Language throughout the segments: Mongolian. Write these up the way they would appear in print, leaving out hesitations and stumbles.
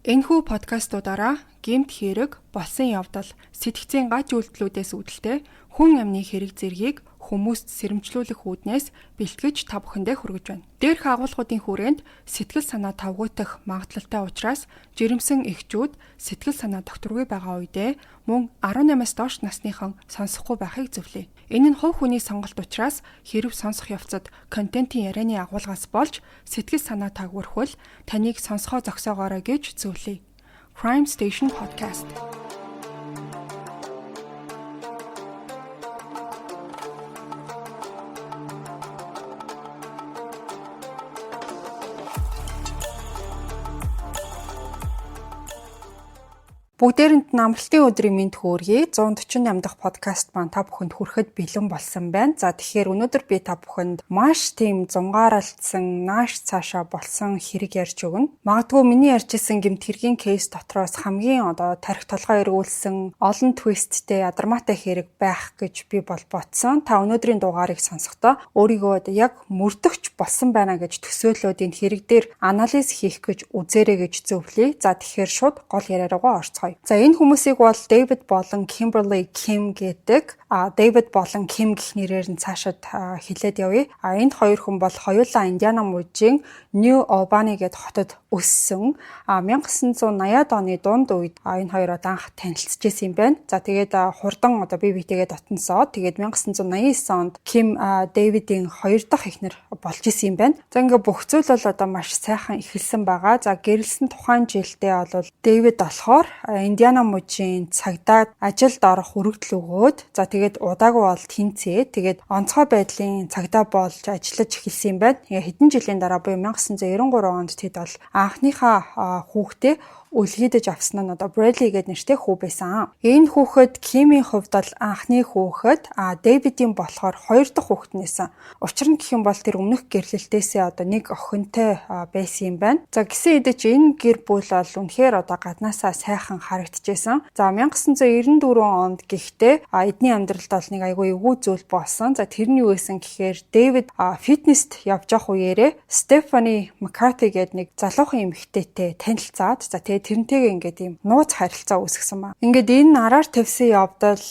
Энэхүү подкастуудаараа гэмт хэрэг, болсон явдал, сэтгцийн гаж үйлдэлүүдээс үүдэлтэй хүн амны хэрэг зэргийг хүмүүст сэрэмжлүүлэх үүднээс бэлтгэж та бүхэндээ хүргэж байна. Дээрх агуулгуудын хүрээнд сэтгэл санаа тавгуутах магадлалтай учраас жирэмсэн эхчүүд сэтгэл санаа докторгүй байгаа үедээ мөн 18-аас доош насныхан сонсохгүй байхыг зөвлөе. Энэ нь хувь хүний сонголт учраас хэрв сонсох явцад контентын ярианы агуулгаас болж сэтгэл санаа тагвархвал таныг сонсохоо зогсоогоорой гэж зөвлөе. Crime Station Podcast. Бүгдээрэнд нь амралтын өдрийн мэнд хүргэе. 148 дахь подкаст маань та бүхэнд хүрэхэд бэлэн болсон байна. За, тэгэхээр өнөөдөр би та бүхэнд маш тийм зунгаарлцсан, нааш цаашаа болсон хэрэг ярьж өгнө. Магадгүй миний ярьж исэн гэмт хэргийн case дотроос хамгийн одоо тархи толгой эргүүлсэн, олон twist тэй, ядармаатай хэрэг байх гэж би бол бодсон. Та өнөөдрийн дугаарыг сонсохдоо өөрийгөө яг мөрдөгч болсон байна гэж төсөөлөөд энэ хэрэг дээр анализ хийх гэж үзээрэй гэж зөвлөе. За, тэгэхээр шууд гол яриа руугаа орцгоё. За, энэ хүмүүсийг бол Дэвид болон Kimberly Kim гэдэг. Дэвид болон Ким гэх нэрээр нь цаашаад хэлээд явъя. А энэ хоёр хүн бол хоёулаа Индиана мужийн New Albany гэдэг хотод өссөн. 1980-ад оны дунд үед энэ хоёр одоо анх танилцж байсан юм байна. За, тэгээд хурдан одоо бие биетэйгээ дотносоод, тэгээд 1989 онд Ким Дэвидийн хоёр дахь эхнэр болж исэн юм байна. За, ингээ бүх зүйл бол одоо маш сайхан эхэлсэн байгаа. За, гэрлэсэн тухайн жилдээ бол Дэвид болохоор Индиана мужийн цагдаад ажилд орох өргөдөл өгөөд, за, тэгээд удаагүй бол тэнцээ. Тэгээд онцгой байдлын цагдаа болж ажиллаж эхэлсэн юм байна. Тэгээ хэдэн жилийн дараа буюу 1993 онд тэд бол анхныхаа хүүхдээ өлгийдэж авсан нь одоо Брэдли гэдэг нэртэй хүү байсан. Энэ хүүхэд Кимийн хувьд бол анхны хүүхэд, а Дэвидийн болохоор хоёр дахь хүүхэд нээсэн. Учир нь гэх юм бол тэр өмнөх гэрлэлтээсээ одоо нэг охинтой байсан юм байна. За, гисэн хэдий ч энэ гэр бүл бол үнэхээр одоо гаднаасаа сайхан харагдчихсэн. За, 1994 онд гэхдээ эдний амьдралд бол нэг айгүй эвгүй зүйл болсон. За, тэр нь юу байсан гэхээр Дэвид фитнест явж явах үеэрээ Стефани Маккарти гэдэг нэг залуухан эмэгтэйтэй танилцаад, за, тэгээд тэрнтэйгээ ингээд ийм нууц харилцаа үүсгэсэн ба. Ингээд энэ араар тавьсан явдал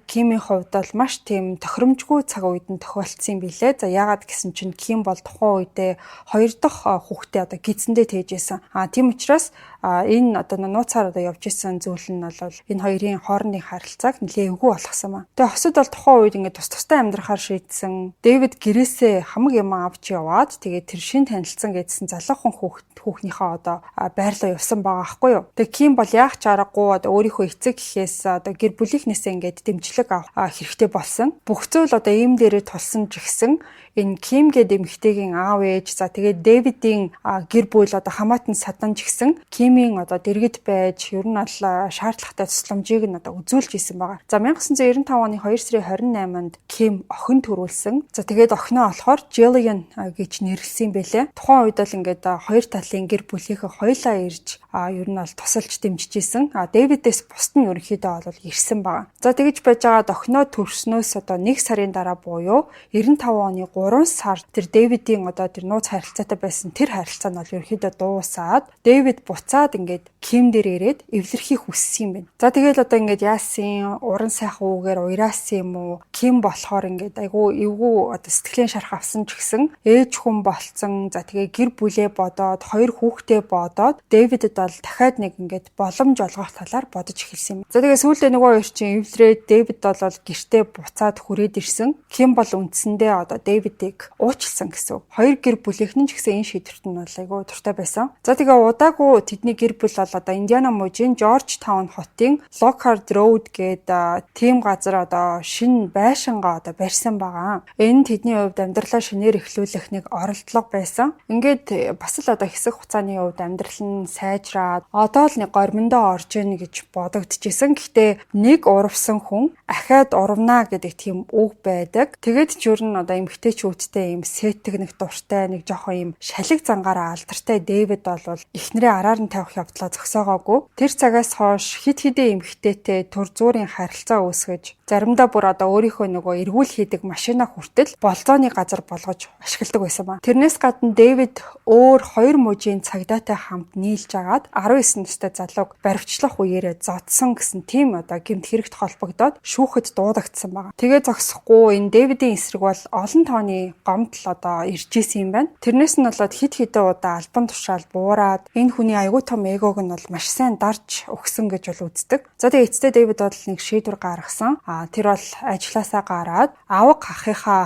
Кимийн хувьд бол маш тийм тохиромжгүй цаг үед нь тохиолдсон юм билээ. За, яагаад гэсэн чинь Ким бол тухайн үедээ хоёр дахь хүүхдээ одоо гидсэндээ тээжсэн. А тийм учраас энэ одоо нууцаар одоо явж исэн зүйл нь бол энэ хоёрын хоорондын харилцааг нэлээд эвгүй болгосон ба. Тэгээ хосод бол тухайн үед ингээд тус тустай амьдрахаар шийдсэн. Дэвид гэрээсээ хамаг юм авч яваад, тэгээд тэр шин танилцсан гэдсэн залуухан хүүхнийхээ одоо байрлал явсан байгаа байхгүй юу. Тэгээ Ким бол яах ч аргагүй одоо өөрийнхөө эцэг гэхээс одоо гэр бүлийнхнээсээ ингээд дэмжлэг авах хэрэгтэй болсон. Бүх зүйл одоо ийм дээрээ тулсан ч гэсэн энэ Ким гээд эмэгтэйгийн аав ээж, за, тэгээд Дэвидийн гэр бүл одоо хамаатан садан ч гэсэн Кимийн одоо дэргэд байж ер нь бол шаардлагатай тусламжийг нь одоо үзүүлж исэн байгаа. За, 1995 оны 2 сарын 28-нд Ким охин төрүүлсэн. За, тэгээд охиноо болохоор Jillian гэж нэрлэсэн юм байлээ. Тухайн үед бол ингээд хоёр талын гэр бүлийнхээ хоёулаа ирж ер нь бол тусалж дэмжиж исэн. А Дэвидээс бусд нь ерөнхийдөө бол ирсэн байгаа. За, тэгэж байж байгаа охиноо төрснөөс одоо 1 сарын дараа буюу 95 оны 3 сар тэр Дэвидийн одоо тэр нууц харилцаатай байсан тэр харилцаа нь бол ерөнхийдөө дуусаад, Дэвид буцаад ингээд Ким дээр ирээд эвлэрхийг хүссэн юм байна. За, тэгэл одоо ингээд яасан, уран сайхан үгээр уяраасан юм уу? Ким болохоор ингээд айгүй эвгүй одоо сэтгэлийн шарх авсан ч гэсэн ээж хүн болцсон. За, тэгээ гэр бүлээ бодоод, хоёр хүүхдээ бодоод Дэвидэд бол дахиад нэг ингээд боломж олгох талаар бодож эхэлсэн юм. За, тэгээ сүүлдээ нөгөө хоёр чинь эвлэрээд Дэвид бол гэртээ буцаад хүрээд ирсэн. Ким бол үндсэндээ одоо Дэвидийг уучлсан гэсэн. Хоёр гэр бүлийнх нь ч гэсэн энэ шийдвэрт нь бол айгүй дуртай байсан. За, тэгээ удаагүй тэдний гэр бүл бол одоо Индиана мужийн Жорж Таун хотын Lockhart Road гэдэг тийм газар одоо шинэ байшингаа одоо барьсан байгаа. Энэ тэдний хувьд амьдралаа шинээр эхлүүлэх нэг оролдлого байсан. Ингээд бас л одоо хэсэг хугацааны хувьд амьдрал нь сайжраад одоо л нэг гормондоо орж ийн гэж бодогдчихсэн. Гэхдээ нэг урвсан хүн ахиад урвнаа гэдэг тийм үг байдаг. Тэгээд ч ер нь одоо эмэгтэйчүүдтэй ийм сэтгнэх дуртай, нэг жоохон ийм шалиг зангаараа алдартай Дэвид бол эхнэрээ араар нь тавих явдлаа зогсоогоогүй. Тэр цагаас хойш хэд хэдэн эмэгтэйтэй түр зуурын харилцаа үүсгэж Заримдаа бүр одоо өөрийнхөө нөгөө эргүүл хийдэг машина хүртэл болзооны газар болгож ашигладаг байсан ба. Тэрнээс гадна Дэвид өөр хоёр мужийн цагдаатай хамт нийлж агаад 19 настай залууг баривчлах үеэрээ зодсон гэсэн тийм одоо гэмт хэрэгт холбогдоод шүүхэд дуудагдсан байгаа. Тэгээ зогсохгүй энэ Дэвидийн эсрэг бол олон тооны гомдол одоо ирж исэн юм байна. Тэрнээс нь болоод хэд хэдэн удаа албан тушаал буураад энэ хүний аягүй том эгог нь бол маш сайн дарж өгсөн гэж бол үздэг. За тэгээ эцэстээ Дэвид бол нэг шийдвэр гаргасан. Тэр бол ажлаасаа гараад авга ахынхаа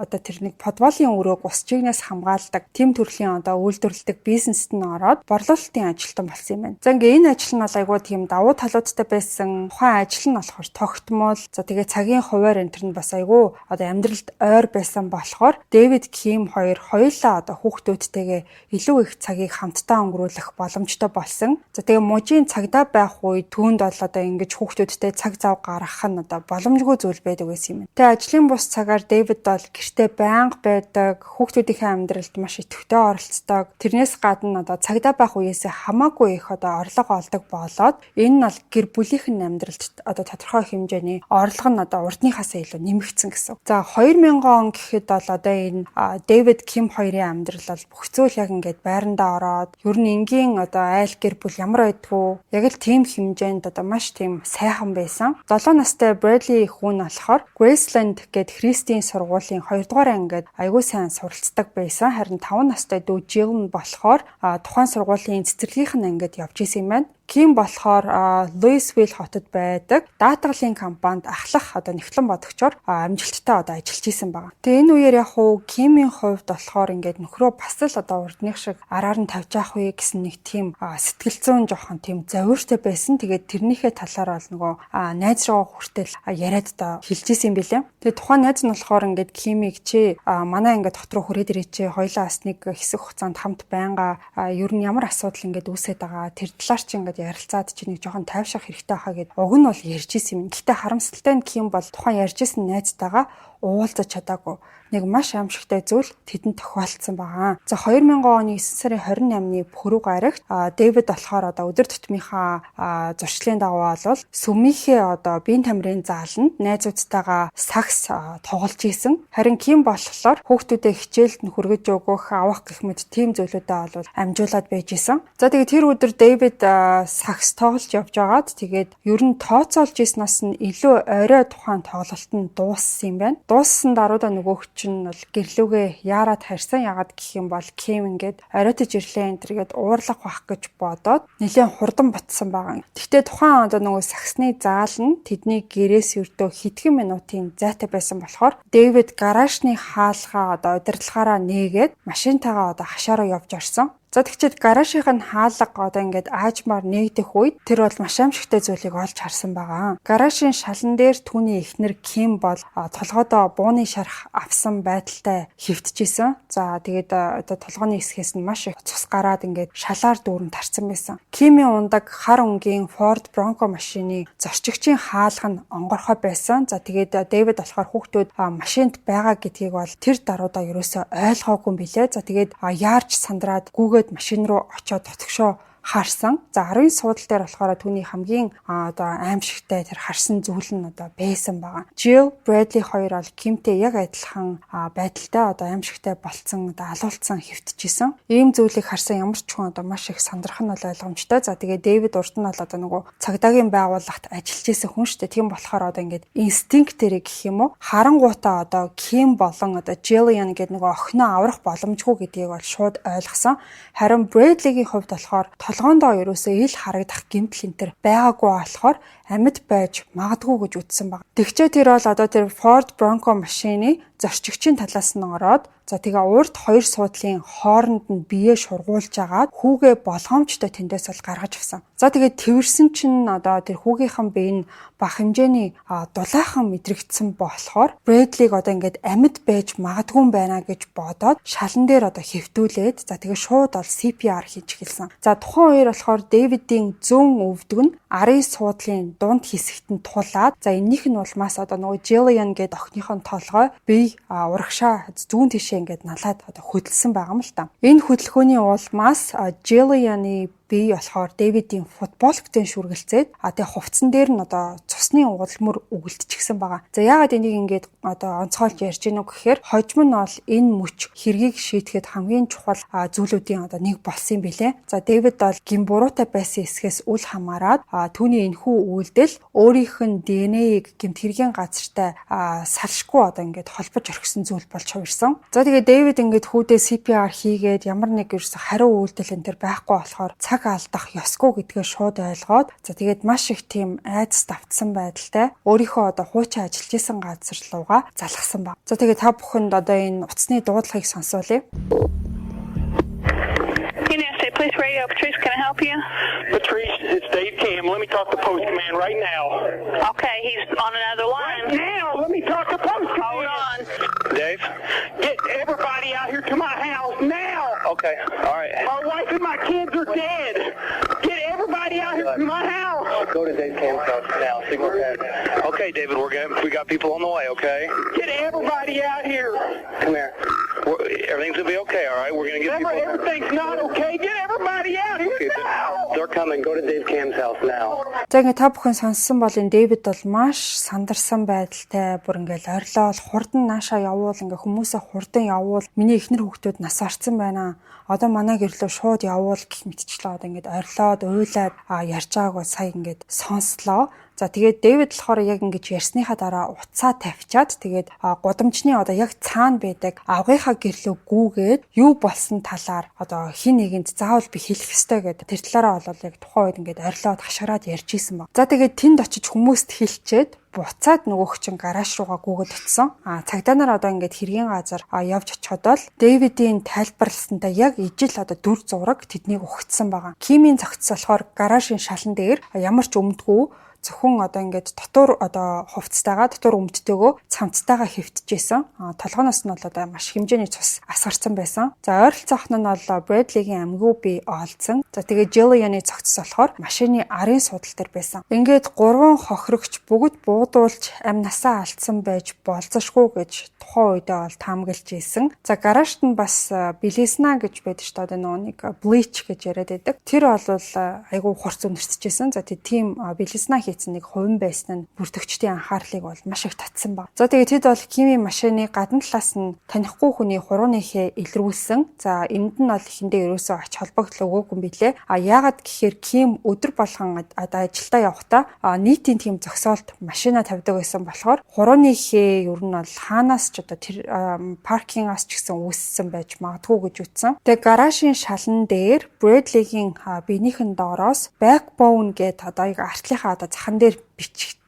одоо тэр нэг подволын өрөөг ус чигнээс хамгаалдаг тийм төрлийн одоо үйлдвэрлэдэг бизнест нь ороод борлуулалтын ажилтан болсон юм байна. За ингээ энэ ажил нь бол айгүй тийм давуу талуудтай байсан. Тухайн ажил нь болохоор тогтмол. За тэгээ цагийн хуваар энэ төр нь бас айгүй одоо амьдралд ойр байсан болохоор Дэвид Ким хоёр хоёулаа одоо хүүхдүүдтэйгээ илүү их цагийг хамтдаа өнгөрүүлэх боломжтой болсон. За тэгээ мужийн цагдаа байх үед түүнд бол одоо ингэж хүүхдүүдтэй цаг зав гаргах нь одоо боломжгүй зүйл байдаг байсан юм. Тэгээ ажлын бус цагаар Дэвид бол гэртээ байнга байдаг, хүүхдүүдийнхээ амьдралд маш идэвхтэй оролцдог. Тэрнээс гадна одоо цагдаа байх үеэсээ хамаагүй их одоо орлого олдог болоод энэ нь бол гэр бүлийнх нь амьдралд одоо тодорхой хэмжээний орлого нь одоо урдныхаасаа илүү нэмэгдсэн гэсэн. За 2000 он гэхэд бол одоо энэ Дэвид Ким хоёрын амьдрал бол бүх зүйл яг ингээд байрандаа ороод ер нь энгийн одоо айл гэр бүл ямар байдгүй яг л тийм хэмжээнд одоо маш тийм сайхан байсан. 7 настай Брэдли хүн болохоор Graceland гээд Христийн сургуулийн 2 дугаар ангид аягүй сайн суралцдаг байсан. Харин 5 настай дүү Jill нь болохоор тухайн сургуулийн цэцэрлэгийнх нь ангид явж исэн юм байна. Ким болохоор Луисвилл хотод байдаг даатгалын компанид ахлах одоо нягтлан бодогчоор амжилттай одоо ажиллаж исэн байгаа. Тэгээ энэ үеэр яг уу Кимийн хувьд болохоор ингээд нөхрөө бас л одоо урдных шиг араар нь тавьж авах вэ гэсэн нэг тийм сэтгэл зүйн жоохон тийм зовиортой байсан. Тэгээд тэрнийхээ талаар бол нөгөө найз руугаа хүртэл яриад одоо хэлж исэн юм билээ. Тэгээ тухайн найз нь болохоор ингээд Кимийг чи манай ингээд хот руу хүрээд ирээч, хоёлаа бас нэг хэсэг хугацаанд хамт байнга ер нь ямар асуудал ингээд үүсээд байгаа тэр талаар чи ингээд ярилцаад чи нэг жоохон тайвшрах хэрэгтэй хаа гэд уг нь бол ярьж исэн юм. Гэхдээ харамсалтай нь Ким бол тухайн ярьж исэн найзтайгаа уулзаж чадаагүй. Нэг маш аимшигтай зүйл тэдэнд тохиолдсон байгаа. За 2000 оны 9 сарын 28-ны пүрэв гарагт Дэвид болохоор одоо өдөр тутмынхаа зуршлын дагуу бол сүмийнхээ одоо биеийн тамирын зааланд найзуудтайгаа сакс тоглож исэн. Харин Ким болохоор хүүхдүүдэд хичээлд нь хүргэж өгөх, авах гэх мэт тийм зүйлүүдэд бол амжуулаад байж исэн. За тэгээд тэр өдөр Дэвид сакс тоглож явж байгаад тэгээд ер нь тооцоолж ийснаас нь илүү орой тухайн тоглолт нь дууссан юм байна. Дууссан даруйдаа нөгөөх чинь бол гэрлүүгээ яарад харьсан. Ягаад гэх юм бол Ким ингээд оройтож ирлээ энэ төргээд уурлах байх гэж бодоод нэлээд хурдан ботсон байгаа. Гэхдээ тухайн одоо нөгөө саксны заал нь тэдний гэрээс ердөө хэдхэн минутын зайтай байсан болохоор Дэвид гаражны хаалгаа одоо удирдлагаараа нээгээд машинтайгаа одоо хашаа руу явж орсон. За тэгчээд гаражийнх нь хаалга одоо ингээд аажмаар нээгдэх үед тэр бол маш аимшигтай зүйлийг олж харсан байгаа. Гаражийн шалан дээр түүний эхнэр Ким бол толгойдоо бууны шарх авсан байдалтай хэвтчихсэн. За тэгээд одоо толгойн хэсгээс нь маш их цус гараад ингээд шалаар дүүрэн тарцсан байсан. Кимийн ундаг хар өнгийн Ford Bronco машины зорчигчийн хаалга нь онгорхой байсан. За тэгээд Дэвид болохоор хүүхдүүд машинд байгаа гэдгийг бол тэр даруйдаа ерөөсөө ойлгоогүй юм билээ. За тэгээд яарч сандраад гүгээд машин руу очиод дотгошоо харсан. За 10 суудал дээр болохоор түүний хамгийн одоо аимшигтай тэр харсан зүйл нь одоо байсан байгаа. Jill Bradley хоёр бол Кимтэй яг адилхан байдалтай одоо аимшигтай болцсон, одоо алуулсан хэвтчихсэн. Ийм зүйлийг харсан ямар ч хүн одоо маш их сандрах нь бол ойлгомжтой. За тэгээ Дэвид урд нь бол одоо нөгөө цагдаагийн байгууллагт ажиллаж исэн хүн шүү дээ. Тийм болохоор одоо ингээд инстинктэрээ гэх юм уу харангуутаа одоо Ким болон одоо Jillian гэдэг нөгөө охиноо аврах боломжгүй гэдгийг бол шууд ойлгосон. Харин Bradley-гийн хувьд болохоор толгоондоо ерөөсөө ил харагдах гэмтэл энэ төр байгаагүй болохоор амьд байж магадгүй гэж үзсэн баг. Тэгчээ тэр бол одоо тэр Ford Bronco машины зорчигчийн талаас нь ороод за тэгээ урд хоёр суудлын хооронд нь бие шургуулж агаад хүүгээ болгоомжтой тэндээс бол гаргаж авсан. За тэгээд тэрсэн чинь одоо тэр хүүгийнхэн бие нь бага хэмжээний дулаахан мэдрэгдсэн болохоор Брэдлиг одоо ингээд амьд байж магадгүй юм байна гэж бодоод шалан дээр одоо хэвтүүлээд за тэгээ шууд бол CPR хийж эхэлсэн. За тухайн үеэр болохоор Дэвидийн зүүн өвдөг нь арын суудлын дунд хэсэгт нь тулаад за эннийх нь улмаас одоо нөгөө Jillian гэдэг охиныхон толгой бие урагшаа зүүн тишээ ингээд налаад одоо хөдөлсөн байгаа юм л та. Энэ хөдөлгөөний улмаас Jillian-ы бие болохоор Дэвидийн футболктой шүргэлцээд, тэгээ хувцсан дээр нь одоо цусны улмөр өгөлдчихсэн байгаа. За, яагаад энийг ингээд одоо онцгойлж ярьж гинүү гэхээр хожим нь бол энэ мөч хэргийг шийдэхэд хамгийн чухал зүйлүүдийн одоо нэг болсон юм билээ. За, Дэвид бол гэм буруутай байсан эсхээс үл хамааран түүний энэхүү үйлдэл өөрийнх нь DNA-г гэмт хэргийн газартай салшгүй одоо ингээд холбож орхисон зүйл болж хувирсан. За, тэгээ Дэвид ингээд хүүдээ CPR хийгээд ямар нэг ерөөсө хариу үйлдэл энэ төр байхгүй болохоор цаг алдах ёсгүй гэдгээ шууд ойлгоод, за, тэгээд маш их тийм айдас давтсан байдалтай өөрийнхөө одоо хуучин ажиллаж исэн газар руугаа залгасан ба. За, тэгээд та бүхэнд одоо энэ утасны дуудлагыг сонсоолъё. State Police Radio, Patrice, can I help you? Patrice, it's Dave Kim. Let me talk to Post Command right now. Okay, he's on another line. Now, let me talk to Post Command. Hold on. Dave? Get everybody out here to my house now. Okay, all right. My wife and my kids are dead. Get everybody out here to my house. Go to Dave Cam's house now. Signal 10. Okay, David, we got people on the way, okay? Get everybody out here. Come here. Everything's gonna be okay, all right? We're gonna get people. Everything's not okay. Get everybody out here Okay, now. they're coming. Go to Dave Cam's house now. За, ингээ та бүхэн сонссон бол энэ Дэвид бол маш сандарсан байдалтай, бүр ингээл орилоол, хурдан наашаа явуул, ингээ хүмүүсээ хурдан явуул, миний эхнэр хүүхдүүд нас барсан байна. Одоо манай гэрлөө шууд явуул гэх мэтчлээ одоо ингээд орилоод уйлаад ярьж байгааг бол сая ингээд сонслоо. За, тэгээд Дэвид болохоор яг ингэж ярьсныхаа дараа утсаа тавьчаад, тэгээд гудамжны одоо яг цаана байдаг авгийнхаа гэрлөө гүүгээд, юу болсон талаар одоо хэн нэгэнд заавал би хэлэх ёстой гэдэг тэр талаараа бол яг тухайн үед ингээд орилоод хашгираад ярьж исэн баг. За, тэгээд тэнд очиж хүмүүст хэлчээд, буцаад нөгөөх чинь гараж руугаа гүгээд очсон. А цагдаа нар одоо ингээд хэргийн газар явж очиход бол Дэвидийн тайлбарласантай яг ижил одоо дүр зураг тэднийг угтсан байгаа. Кимийн цогц болохоор гаражийн шалан дээр ямар ч өмдгүй, зөвхөн одоо ингээд дотор одоо хувцастайгаа, дотор өмдтэйгөө, цамцтайгаа хэвтэж исэн. А толгооноос нь бол одоо маш хэмжээний цус асгарсан байсан. За, ойролцоох нь бол Брэдлигийн амьгүй бие олдсон. За, тэгээ Jillian-ы цогцос болохоор машины арын суудал дээр байсан. Ингээд гурван хохирогч бүгд буудуулж амь насаа алдсан байж болзошгүй гэж тухайн үедээ бол таамаглаж исэн. За, гаражт нь бас белизна гэж байдаг шүү дээ. Одоо нөгөө нэг bleach гэж яриад байдаг. Тэр бол айгүй хурц үнэртчихсэн. За, тийм белизна хийсэн нэг хувин байсан нь мөрдөгчдийн анхаарлыг бол маш их татсан баг. За, тэгээ тэд бол Кимийн машины гадна талаас нь танихгүй хүний хурууны хээ илрүүлсэн. За, энд нь бол эхэндээ ерөөсөө ач холбогдол өгөөгүй юм билээ. А яагаад гэхээр Ким өдөр болгон одоо ажилдаа явахдаа нийтийн тийм зогсоолд машина тавьдаг байсан болохоор хурууны хээ ер нь бол хаанаас ч одоо тэр parking аас ч гэсэн үүссэн байж магадгүй гэж үзсэн. Тэгээ гаражийн шалан дээр Брэдлигийн биенийхэн доороос backbone гэдэг одоо яг артлынхаа одоо захан дээр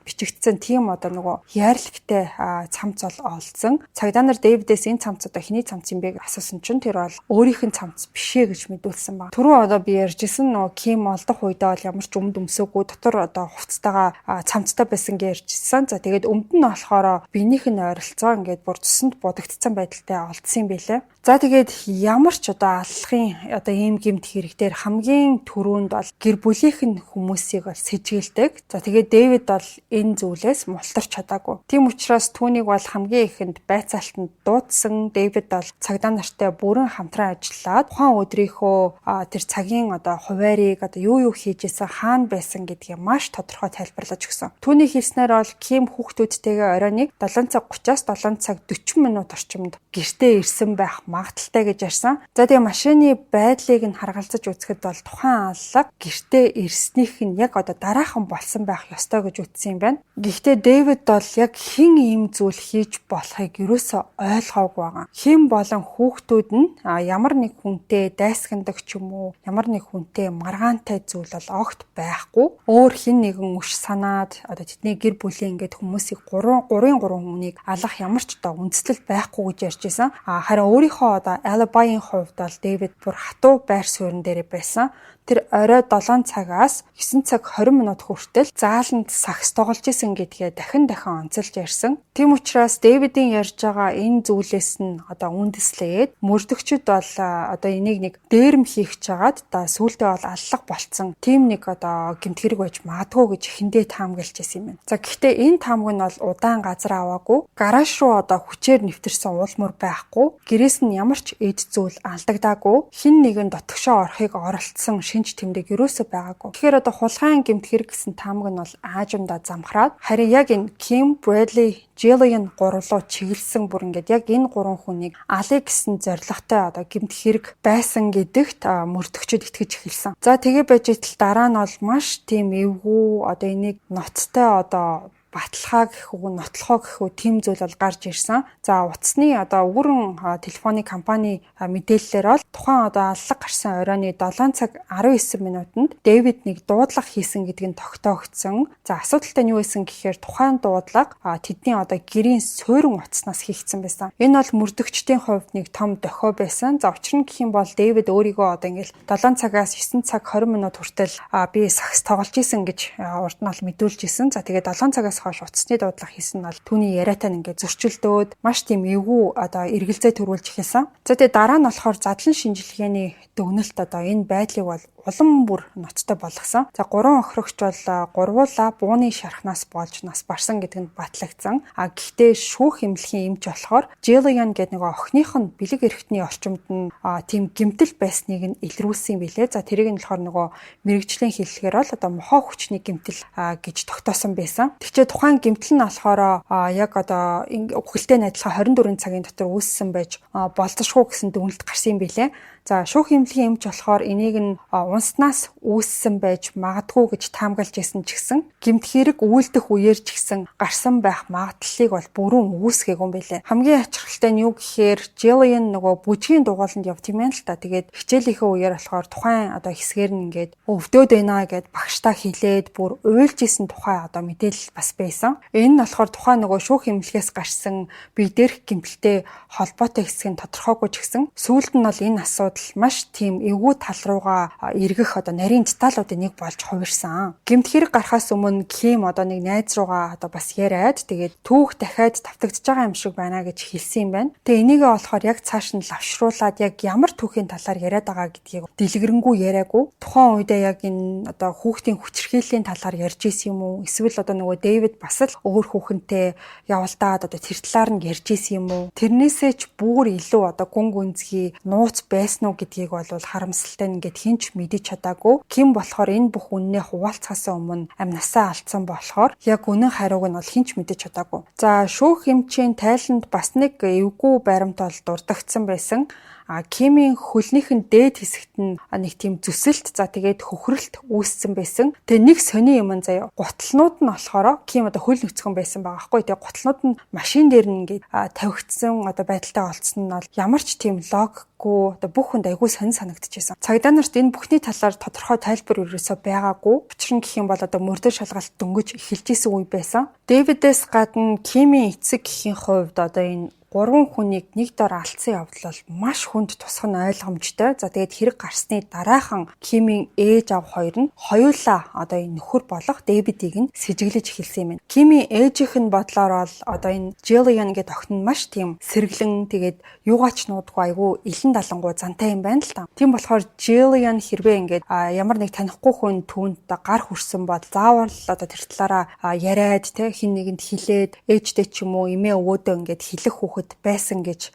бичигдсэн тийм одоо нөгөө яарлигтай цамц бол олдсон. Цагдаа нар Дэвидээс энэ цамц одоо хэний цамц юм бэ гэж асуусан чинь тэр бол өөрийнх нь цамц биш ээ гэж мэдүүлсэн баг. Түрүү одоо би ярьжсэн нөгөө Ким олдох үедээ бол ямар ч өмд өмсөөгүй, дотор одоо хувцастайгаа, цамцтай байсан гэж ярьжсэн. За, тэгээд өмд нь болохоор биенийх нь ойролцоо ингээд бүр цусанд будагдсан байдалтай олдсон юм билээ. За, тэгээд ямар ч одоо аллахын одоо ийм гэмт хэрэг дээр хамгийн түрүүнд бол гэр бүлийнх нь хүмүүсийг бол сэжиглэдэг. За, тэгээд Дэвид бол энэ зүйлээс мултарч чадаагүй. Тийм учраас түүнийг бол хамгийн ихэнд байцаалтанд дуудсан. Дэвид бол цагдаа нартай бүрэн хамтран ажиллаад тухайн өдрийнхөө тэр цагийн одоо хуваарийг, одоо юу юу хийж исэн, хаана байсан гэдгийг маш тодорхой тайлбарлаж өгсөн. Түүний хэлснээр бол Ким хүүхдүүдтэйгээ оройн 7 цаг 30-аас 7 цаг 40 минут орчимд гэртээ ирсэн байх магадлалтай гэж ярьсан. За, тэгээ машины байдлыг нь харгалзаж үзэхэд бол тухайн аллага гэртээ ирснийх нь яг одоо дараахан болсон байх ёстой гэж үзсэн юм байна. Гэхдээ Дэвид бол яг хэн ийм зүйл хийж болохыг ерөөсөө ойлгоогүй байгаа. Хэн болон хүүхдүүд нь ямар нэг хүнтэй дайсагнадаг ч юм уу, ямар нэг хүнтэй маргаантай зүйл бол огт байхгүй. Өөр хэн нэгэн өш санаад одоо тэдний гэр бүлийн ингээд хүмүүсийг 3 3-ын 3 хүнийг алах ямар ч одоо үндэслэл байхгүй гэж ярьж исэн. А харин өөрийнхөө одоо alibi-ийн хувьд бол Дэвид бүр хатуу байр суурин дээр байсан. Тэр орой 7 цагаас 9 цаг 20 минут хүртэл зааланд сагс тоглож исэн гэдгээ дахин дахин онцолж ярьсан. Тийм учраас Дэвидийн ярьж байгаа энэ зүйлээс нь одоо үндэслээд мөрдөгчд бол одоо энийг нэг дээрэм хийх чагаад одоо сүүлдээ бол аллах болцсон. Тийм нэг одоо гэмт хэрэг байж магадгүй гэж эхэндээ таамаглаж исэн юм байна. За, гэхдээ энэ таамаг нь бол удаан газар аваагүй. Гараж руу одоо хүчээр нэвтэрсэн уулмөр байхгүй. Гэрээс нь ямар ч эд зүйл алдагдаагүй. Хэн нэгэн дотгошоо орохыг оролдсон шинж шинж тэмдэг ерөөсөө байгаагүй. Тэгэхээр одоо хулгайн гэмт хэрэг гэсэн таамаг нь бол аажимдаа замхраад, харин яг энэ Kim, Bradley, Jillian гурлуу чиглэсэн, бүр ингээд яг энэ гурван хүнийг алъя гэсэн зорилготой одоо гэмт хэрэг байсан гэдэгт мөрдөгчид итгэж эхэлсэн. За, тэгээ байж итэл дараа нь бол маш тийм эвгүй, одоо энийг ноцтой одоо баталгаа гэх үү, нотлохоо гэх үү, тийм зүйл бол гарч ирсэн. За, утасны одоо өвөрөн телефоны компани мэдээллээр бол тухайн одоо аллаг гарсан оройн 7 цаг 19 минутанд Дэвид нэг дуудлага хийсэн гэдэг нь тогтоогдсон. За, асуудалтай нь юу байсан гэхээр тухайн дуудлага тэдний одоо гэрийн суурин утаснаас хийгдсэн байсан. Энэ бол мөрдөгчдийн хувьд нэг том дохио байсан. За, учир нь гэх юм бол Дэвид өөрийгөө одоо ингээл 7 цагаас 9 цаг 20 минут хүртэл би сагс тоглож исэн гэж урд нь бол мэдүүлж исэн. За, тэгээд 7 цагаас хойш утасны дуудлага хийсэн нь бол түүний яриатай ингээд зөрчилдөөд маш тийм эвгүй одоо эргэлзээ төрүүлж эхэлсэн. За, тэгээ дараа нь болохоор задлан шинжилгээний дүгнэлт одоо энэ байдлыг бол улам бүр ноцтой болгосон. За, гурван хохирогч бол гурвуулаа бууны шархнаас болж нас барсан гэдэг нь батлагдсан. А гэхдээ шүүх эмнэлгийн эмч болохоор Jillian гэдэг нэг охиных нь бэлэг эрхтний орчимд нь тийм гэмтэл байсныг нь илрүүлсэн юм билээ. За, тэрийг нь болохоор нөгөө мэргэжлийн хэллэгээр бол одоо мохоо хүчний гэмтэл гэж тогтоосон байсан. Тэгчээ тухайн гэмтэл нь болохоор яг одоо үхэлтэй адилхан 24 цагийн дотор үүссэн байж болзошгүй гэсэн дүгнэлт гарсан юм билээ. За, шүүх эмнэлгийн эмч болохоор энийг нь унснаас үүссэн байж магадгүй гэж таамаглаж байсан ч гэсэн гэмт хэрэг үйлдэх үеэр ч гэсэн гарсан байх магадлалыг бол бүрэн үүсгээгүй юм билээ. Хамгийн ачирхалтай нь юу гэхээр Jillian нөгөө бүжгийн дугуйланд явд юм байна л та. Тэгээд хичээлийнхээ үеэр болохоор тухайн одоо хэсгээр нь ингээд өвдөөд байна гэд багштаа хэлээд бүр уйлж исэн тухай одоо мэдээлэл бас байсан. Энэ нь болохоор тухайн нөгөө шүүх эмнэлгээс гарсан бие дээрх гэмтэлтэй холбоотой хэсэг нь тодорхойгүй ч гэсэн сүүлд нь бол энэ асуудал маш тийм эвгүй тал руугаа эргэх одоо нарийн деталуудын нэг болж хувирсан. Гэмт хэрэг гарахаас өмнө Ким одоо нэг найз руугаа одоо бас яриад, тэгээд түүх дахиад тавтагдж байгаа юм шиг байна гэж хэлсэн юм байна. Тэгээ энийгээ болохоор яг цааш нь лавшруулад яг ямар түүхийн талаар яриад байгаа гэдгийг дэлгэрэнгүй яриаггүй. Тухайн үедээ яг энэ одоо хүүхдийн хүчирхийллийн талаар ярьж исэн юм уу? Эсвэл одоо нөгөө Дэвид бас л өөр хүүхэнтэй явалдаад одоо тэр талаар нь ярьж исэн юм уу? Тэрнээсээ ч бүр илүү одоо гүн гүнзгий нууц байсан уу гэдгийг бол харамсалтай нь ингээд хэн ч мэдэж чадаагүй. Ким болохоор энэ бүх үннээ хуваалцахаас өмнө амнасаа алдсан болохоор яг үнэн хариуг нь бол хэн ч мэдэж чадаагүй. За, шүүх эмчийн тайланд бас нэг эвгүй баримт бол дурдагдсан байсан. А Кимийн хөлнийх нь дээд хэсэгт нь нэг тийм зүсэлт, за тэгээд хөхрөлт үүссэн байсан. Тэгээ нэг сони юм заяа. Гутлнууд нь болохоор Ким одоо хөл нөцгөн байсан байгаа хгүй. Тэгээ гутлнууд нь машин дээр нь ингээд тавигдсан одоо байдалтай олцсон нь бол ямар ч тийм логикгүй, одоо бүх хүнд айгүй сонин санагдчихсан. Цагдаа нарт энэ бүхний талаар тодорхой тайлбар ерөөсөө байгаагүй. Учир нь гэх юм бол одоо мөрдөн шалгалт дөнгөж эхэлж исэн үе байсан. Дэвидээс гадна Кимийн эцэг эхийн хувьд одоо энэ гурван хүнийг нэг дор алдсан явдал бол маш хүнд тусах нь ойлгомжтой. За, тэгээд хэрэг гарсны дараахан Кимийн ээж аав хоёр нь хоёулаа одоо энэ нөхөр болох Дэвидийг нь сэжиглэж эхэлсэн юм байна. Кимийн ээжийнх нь бодлоор бол одоо энэ Jillian гэдэг охин нь маш тийм сэргэлэн, тэгээд юугаач нуудгүй, айгүй илэн далангуй зантай юм байна л та. Тийм болохоор Jillian хэрвээ ингээд ямар нэг танихгүй хүн түүнд гар хүрсэн бол заавал одоо тэр талаараа яриад те хин нэгэнд хэлээд ээжтэй ч юм уу эмээ өвөөдөө ингээд хэлэх хүүхэд байсан гэж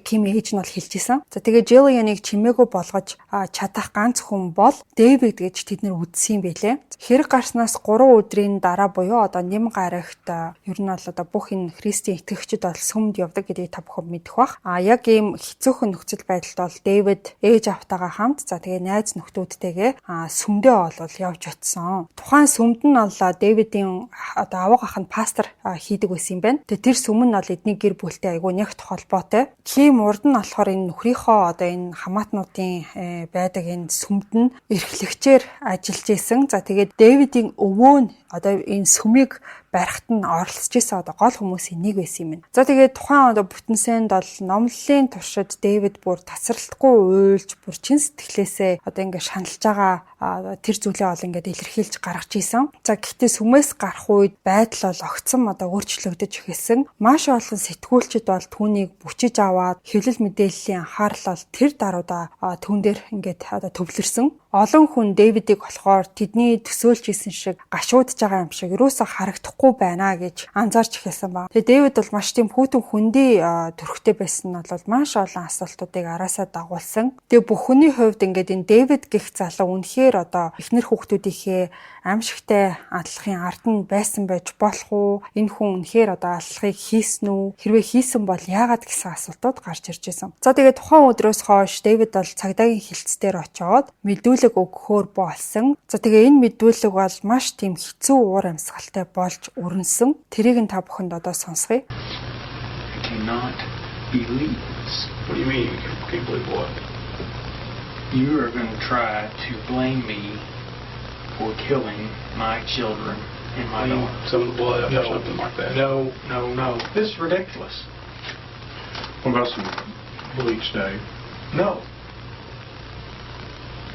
Ким ээж нь бол хэлж исэн. За, тэгээ Jillian-ыг чимээгүй болгож чадах ганц хүн бол Дэвид гэж тэд нэр үзсэн юм билээ. Хэрэг гарснаас 3 өдрийн дараа буюу одоо нэм гарагт ер нь бол одоо бүх энэ христийн итгэгчид бол сүмд явдаг гэдгийг та бүхэн мэдэх бах. А яг ийм хэцүүхэн нөхцөл байдалд бол Дэвид ээж аавтайгаа хамт, за тэгээ найз нөхдүүдтэйгээ сүмдээ бол явж очсон. Тухайн сүмд нь бол Дэвидийн одоо авга ах нь пастор хийдэг байсан юм байна. Тэгээ тэр сүм нь бол эдний гэр бүлтэй айгүй нягт холбоотой. Ким урд нь болохоор энэ нөхрийнхөө одоо энэ хамаатнуудын байдаг энэ сүмд нь эрхлэгчээр ажиллаж исэн. За, тэгээд Дэвидийн өвөө нь одоо энэ сүмийг барихт нь оролцож исэн одоо гол хүмүүсийн нэг байсан юм байна. За, тэгээд тухайн одоо бүтэн сайнд бол номлолын туршид Дэвид бүр тасралтгүй уйлж, бүр чин сэтгэлээсээ одоо ингээ шаналж байгаа тэр зүйлээ бол ингээд илэрхийлж гаргаж исэн. За гэхдээ сүмээс гарах үед байдал бол огцом одоо өөрчлөгдөж эхэлсэн. Маш олон сэтгүүлчид бол түүнийг бүчиж аваад хэвлэл мэдээллийн анхаарал бол тэр даруйда түүн дээр ингээд одоо төвлөрсөн. Олон хүн Дэвидийг болохоор тэдний төсөөлж исэн шиг гашуудж байгаа юм шиг ерөөсөө харагдахгүй байна гэж анзаарч эхэлсэн ба. Тэгээ Дэвид бол маш тийм хүйтэн хөндий төрхтэй байсан нь бол маш олон асуултуудыг араасаа дагуулсан. Тэгээ бүх хүний хувьд ингээд энэ Дэвид гэх залуу үнэхээр одоо эхнэр хүүхдүүдийнхээ аймшигтай аллахын ард нь байсан байж болох уу? Энэ хүн үнэхээр одоо аллахыг хийсэн үү? Хэрвээ хийсэн бол яагаад гэсэн асуултууд гарч ирж байсан. За тэгээ тухайн өдрөөс хойш Дэвид бол цагдаагийн хэлц дээр очиод мэдүүлэг өгөхөөр болсон. За тэгээ энэ мэдүүлэг бол маш тийм хэцүү уур амьсгалтай болж өрнөсөн. Тэрийг нь та бүхэнд одоо сонсгоё. I cannot believe this. What do you mean? You can't believe what? You are going to try to blame me for killing my children and my Clean daughter. some of the blood up No, or something like that. No, no, no. This is ridiculous. What about some bleach, Dave? No.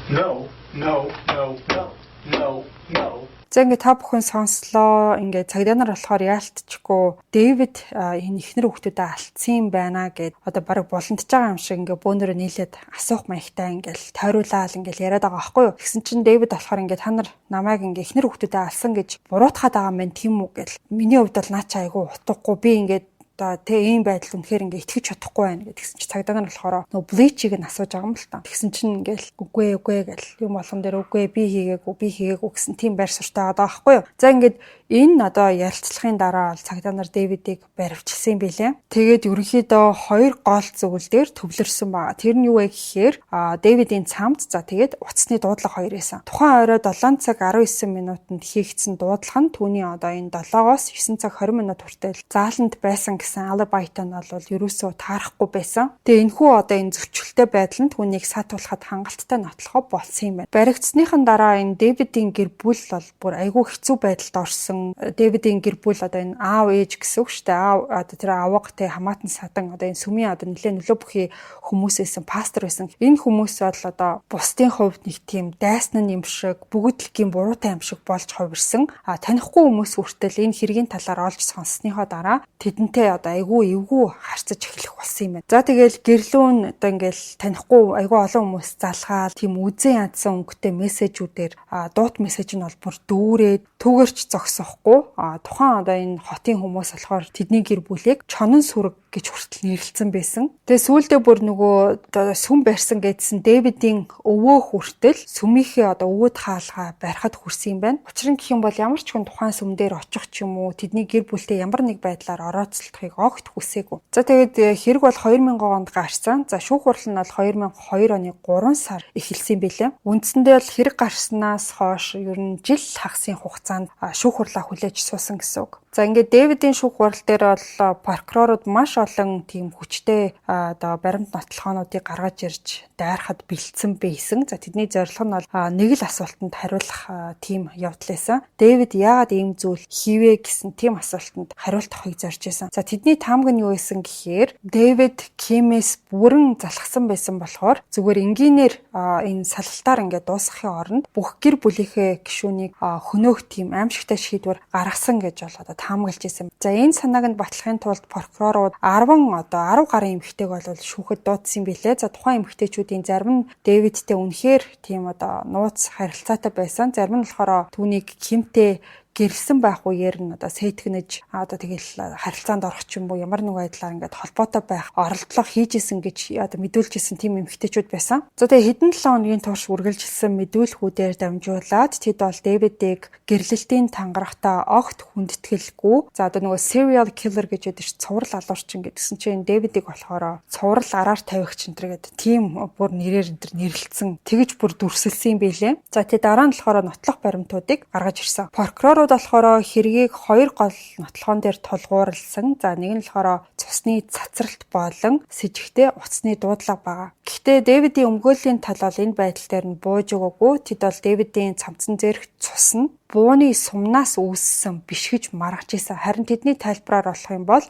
No, no, no, no, no, no. За ингээд та бүхэн сонслоо. Ингээд цагдаа нар болохоор яалтчгүй Дэвид энэ эхнэр хүүхдүүдээ алдсан юм байна гэд одоо бараг буландж байгаа юм шиг ингээд бөөнөрөө нийлээд асуух маягтай ингээд тойруулаал ингээд яриад байгаа байхгүй юу. Тэгсэн чинь Дэвид болохоор ингээд та нар намайг ингээд эхнэр хүүхдүүдээ алсан гэж буруутгаад байгаа юм байна тийм үү гэл. Миний хувьд бол наа чи айгүй утгагүй, би ингээд одоо тэ ийм байдал үнэхээр ингээ итгэж чадахгүй байна гэдгсэн чи цагдаа нар болохоор нөгөө bleach ийг нь асууж байгаа юм л та. Тэгсэн чинь ингээл үгүй үгүй гэл юм болгон дээр үгүй, би хийгээгүй, би хийгээгүй гэсэн тийм байр суурьтай байгаа байхгүй юу. За ингээд энэ одоо ярилцлагын дараа бол цагдаа нар Дэвидийг баривчилсан юм билээ. Тэгээд ерөнхийдөө хоёр гол зүйл дээр төвлөрсөн байгаа. Тэр нь юу вэ гэхээр Дэвидийн цамц, за тэгээд утасны дуудлага хоёр байсан. Тухайн орой 7 цаг 19 минутанд хийгдсэн дуудлага нь түүний одоо энэ 7-оос 9 цаг 20 минут хүртэл зааланд байсан гэсэн alibi тай нь бол ерөөсөө таарахгүй байсан. Тэгээ энэхүү одоо энэ зөрчилтэй байдал нь түүнийг саатуулахад хангалттай нотлохоо болсон юм байна. Баригдсныхан дараа энэ Дэвидийн гэр бүл бол бүр айгүй хэцүү байдалд орсон. Дэвидийн гэр бүл одоо энэ аав ээж гэсэн үг шүү дээ. Аав одоо тэр авга тэ хамаатан садан одоо энэ сүмийн одоо нэлээд нөлөө бүхий хүмүүс байсан, пастор байсан. Энэ хүмүүс бол одоо бусдын хувьд нэг тийм дайсан юм шиг, бүгд л гин буруутай юм шиг болж хувирсан. А танихгүй хүмүүс хүртэл энэ хэргийн талаар олж сонссныхоо дараа тэдэнтэй одоо айгүй эвгүй харьцаж эхлэх болсон юм байна. За тэгэл гэрлүүн одоо ингээл танихгүй айгүй олон хүмүүс залгаал тийм үзэн ядсан өнгөтэй мессежүүдээр, дуут мессеж нь бол бүр дүүрээд түүгэрч зогсохгүй. Тухайн одоо энэ хотын хүмүүс болохоор тэдний гэр бүлийг чонон сүрэг гэж хүртэл нэрлэсэн байсан. Тэгээ сүүлдээ бүр нөгөө одоо сүм барьсан гэдсэн Дэвидийн өвөө хүртэл сүмийнхээ одоо өвөд хаалгаа барихад хүрсэн юм байна. Учир нь гэх юм бол ямар ч хүн тухайн сүм дээр очих ч юм уу тэдний гэр бүлтэй ямар нэг байдлаар орооцолдохыг огт хүсээгүй. За тэгээд хэрэг бол 2000 онд гарсан. За шүүх хурал нь бол 2002 оны 3 сар эхэлсэн юм билээ. Үндсэндээ бол хэрэг гарснаас хойш ер нь жил хагасын хугацаанд шүүх хурлаа хүлээж суусан гэсэн үг. За ингээд Дэвидийн шүүх хурал дээр бол прокурорууд маш олон тийм хүчтэй одоо баримт нотлохоонуудыг гаргаж ирж дайрахад бэлдсэн байсан. За тэдний зорилго нь бол нэг л асуултанд хариулах тийм явдал байсан. Дэвид яагаад ийм зүйл хийвэ гэсэн тийм асуултанд хариулт авахыг зорж байсан. За тэдний таамаг нь юу байсан гэхээр Дэвид Кимээс бүрэн залхсан байсан болохоор зүгээр энгийнээр энэ салалтаар ингээд дуусгахын оронд бүх гэр бүлийнхээ гишүүнийг хөнөөх тийм аймшигтай шийдвэр гаргасан гэж бол одоо таамаглаж байсан. За энэ санааг нь батлахын тулд прокурорууд 10 одоо 10 гаруй эмэгтэйг бол шүүхэд дуудсан билээ. За тухайн эмэгтэйчүүдийн зарим нь Дэвидтэй үнэхээр тийм одоо нууц харилцаатай байсан. Зарим нь болохоор түүнийг Кимтэй гэрлэсэн байх үеэр нь одоо сэтгэнэж одоо тэгэл харилцаанд орох ч юм уу ямар нэг байдлаар ингээд холбоотой байх оролдлого хийж исэн гэж одоо мэдүүлж исэн тийм эмэгтэйчүүд байсан. За тэгээ хэдэн 7 хоногийн турш үргэлжилсэн мэдүүлгүүдээр дамжуулаад тэд бол Дэвидийг гэрлэлтийн тангарахтаа огт хүндэтгэлгүй. За одоо нөгөө serial killer гэж ядаж цуврал алуурчин гэдгсэн чинь Дэвидийг болохоор цуврал араар тавигч энэ төр гэдэг тийм бүр нэрээр энэ төр нэрлэлсэн. Тэгэж бүр дүрсэлсэн юм билээ. За тэгээ дараа нь болохоор нотлох баримтуудыг гаргаж ирсэн. Прокурорууд болохоор хэргийг хоёр гол нотлохоон дээр тулгуурласан. За нэг нь болохоор цусны цусны цацралт болон сэжигтэй утасны дуудлага байгаа. Гэхдээ Дэвидийн өмгөөллийн тал бол энэ байдал дээр нь бууж өгөөгүй. Тэд бол Дэвидийн цамцан дээрх цус нь бууны сумнаас үүссэн биш гэж маргаж исэн. Харин тэдний тайлбараар болох юм бол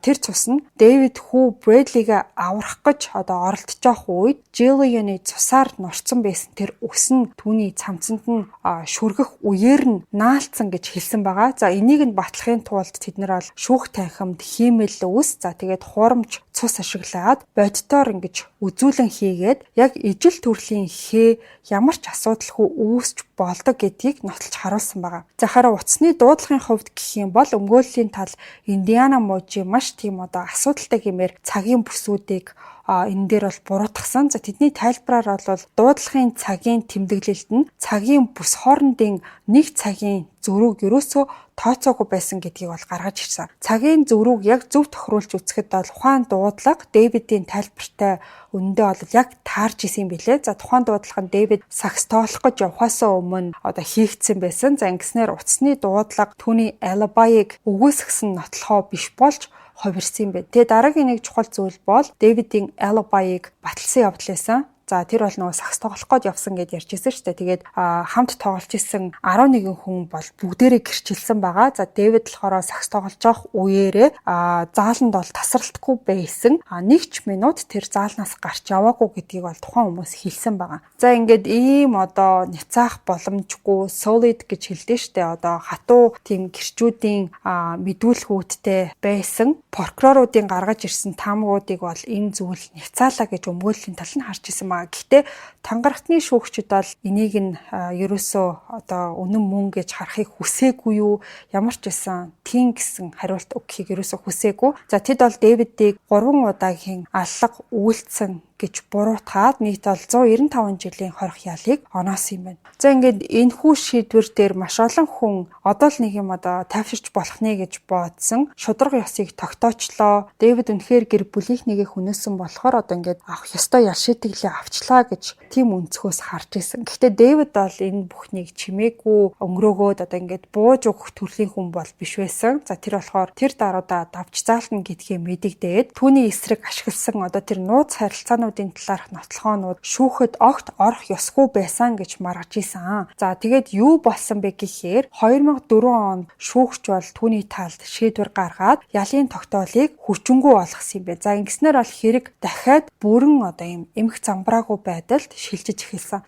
тэр цус нь Дэвид хүү Брэдлигээ аврах гэж одоо оролдож явах үед Jillian-ы цусаар нурцсан байсан тэр үс нь түүний цамцанд нь шүргэх үеэр нь наалцсан гэж хэлсэн байгаа. За, энийг нь батлахын тулд тэд нар бол шүүх танхимд хиймэл үс, за, тэгээд хуурамч цус ашиглаад бодитоор ингэж үзүүлэн хийгээд яг ижил төрлийн хээ ямар ч асуудалгүй үүсч болдог гэдгийг нотолж харуулсан байгаа. За, харин утасны дуудлагын хувьд гэх юм бол өмгөөллийн тал Индиана мужийн маш тийм одоо асуудалтай гэмээр цагийн бүсүүдийг энэ дээр бол буруутгасан. За, тэдний тайлбараар бол дуудлагын цагийн тэмдэглэлд нь цагийн бүс хоорондын нэг цагийн зөрүүг ерөөсөө тооцоогүй байсан гэдгийг бол гаргаж ирсэн. Цагийн зөрүүг яг зөв тохируулж үзэхэд бол ухаан дуудлага Дэвидийн тайлбартай үнэндээ бол яг таарч исэн юм билээ. За, тухайн дуудлага нь Дэвид сагс тоглох гэж явхаасаа өмнө одоо хийгдсэн байсан. За, ингэснээр утасны дуудлага түүний алибайг үгүйсгэсэн нотлохоо биш болж хувирсан юм байна. Тэгээ дараагийн нэг чухал зүйл бол Дэвидийн алибайг баталсан явдал байсан. За, тэр бол нөгөө сагс тоглох гээд явсан гэд ярьж ирсэн шүү дээ. Тэгээд хамт тоглож исэн 11 хүн бол бүгдээрээ гэрчилсэн байгаа. За, Дэвид болохоор сагс тоглож явах үеэрээ зааланд бол тасралтгүй байсан. Нэг ч минут тэр заалнаас гарч яваагүй гэдгийг бол тухайн хүмүүс хэлсэн байгаа. За, ингээд ийм одоо няцаах боломжгүй, solid гэж хэлдэг шүү дээ. Одоо хатуу тийм гэрчүүдийн мэдүүлгүүдтэй байсан. Прокуроруудын гаргаж ирсэн таамагуудыг бол энэ зүйл няцаалаа гэж өмгөөллийн тал нь харж исэн байгаа. Гэхдээ тангарахтны шүүгчид бол энийг нь ерөөсөө одоо үнэн мөн гэж харахыг хүсээгүй юу? Ямар ч байсан тийм гэсэн хариулт өгөхийг ерөөсөө хүсээгүй. За, тэд бол Дэвидийг 3 удаагийн аллага үйлдсэн гэж буруутгаад нийт бол 195 жилийн хорих ялыг оноосон юм байна. За, ингээд энэхүү шийдвэр дээр маш олон хүн одоо л нэг юм одоо тайвширч болох нэ гэж бодсон. Шударга ёсыг тогтоочлоо. Дэвид үнэхээр гэр бүлийнхнийгээ хөнөөсөн болохоор одоо ингээд авах ёстой ял шийтгэлээ авчлаа гэж тийм өнцгөөс харж исэн. Гэхдээ Дэвид бол энэ бүхнийг чимээгүй өнгөрөөгөөд одоо ингээд бууж өгөх төрлийн хүн бол биш байсан. За, тэр болохоор тэр даруйдаа давж заалтна гэдгийг мэдэгдээд түүний эсрэг ашигласан одоо тэр нууц харилцаануудын талаарх нотлохоонууд шүүхэд огт орох ёсгүй байсан гэж маргаж исэн. За, тэгээд юу болсон бэ гэхээр 2004 онд шүүгч бол түүний талд шийдвэр гаргаад ялын тогтоолыг хүчингү болгосон юм бэ. За, ингэснээр бол хэрэг дахиад бүрэн одоо ийм эмх замбраагүй байдалд шилжиж эхэлсэн.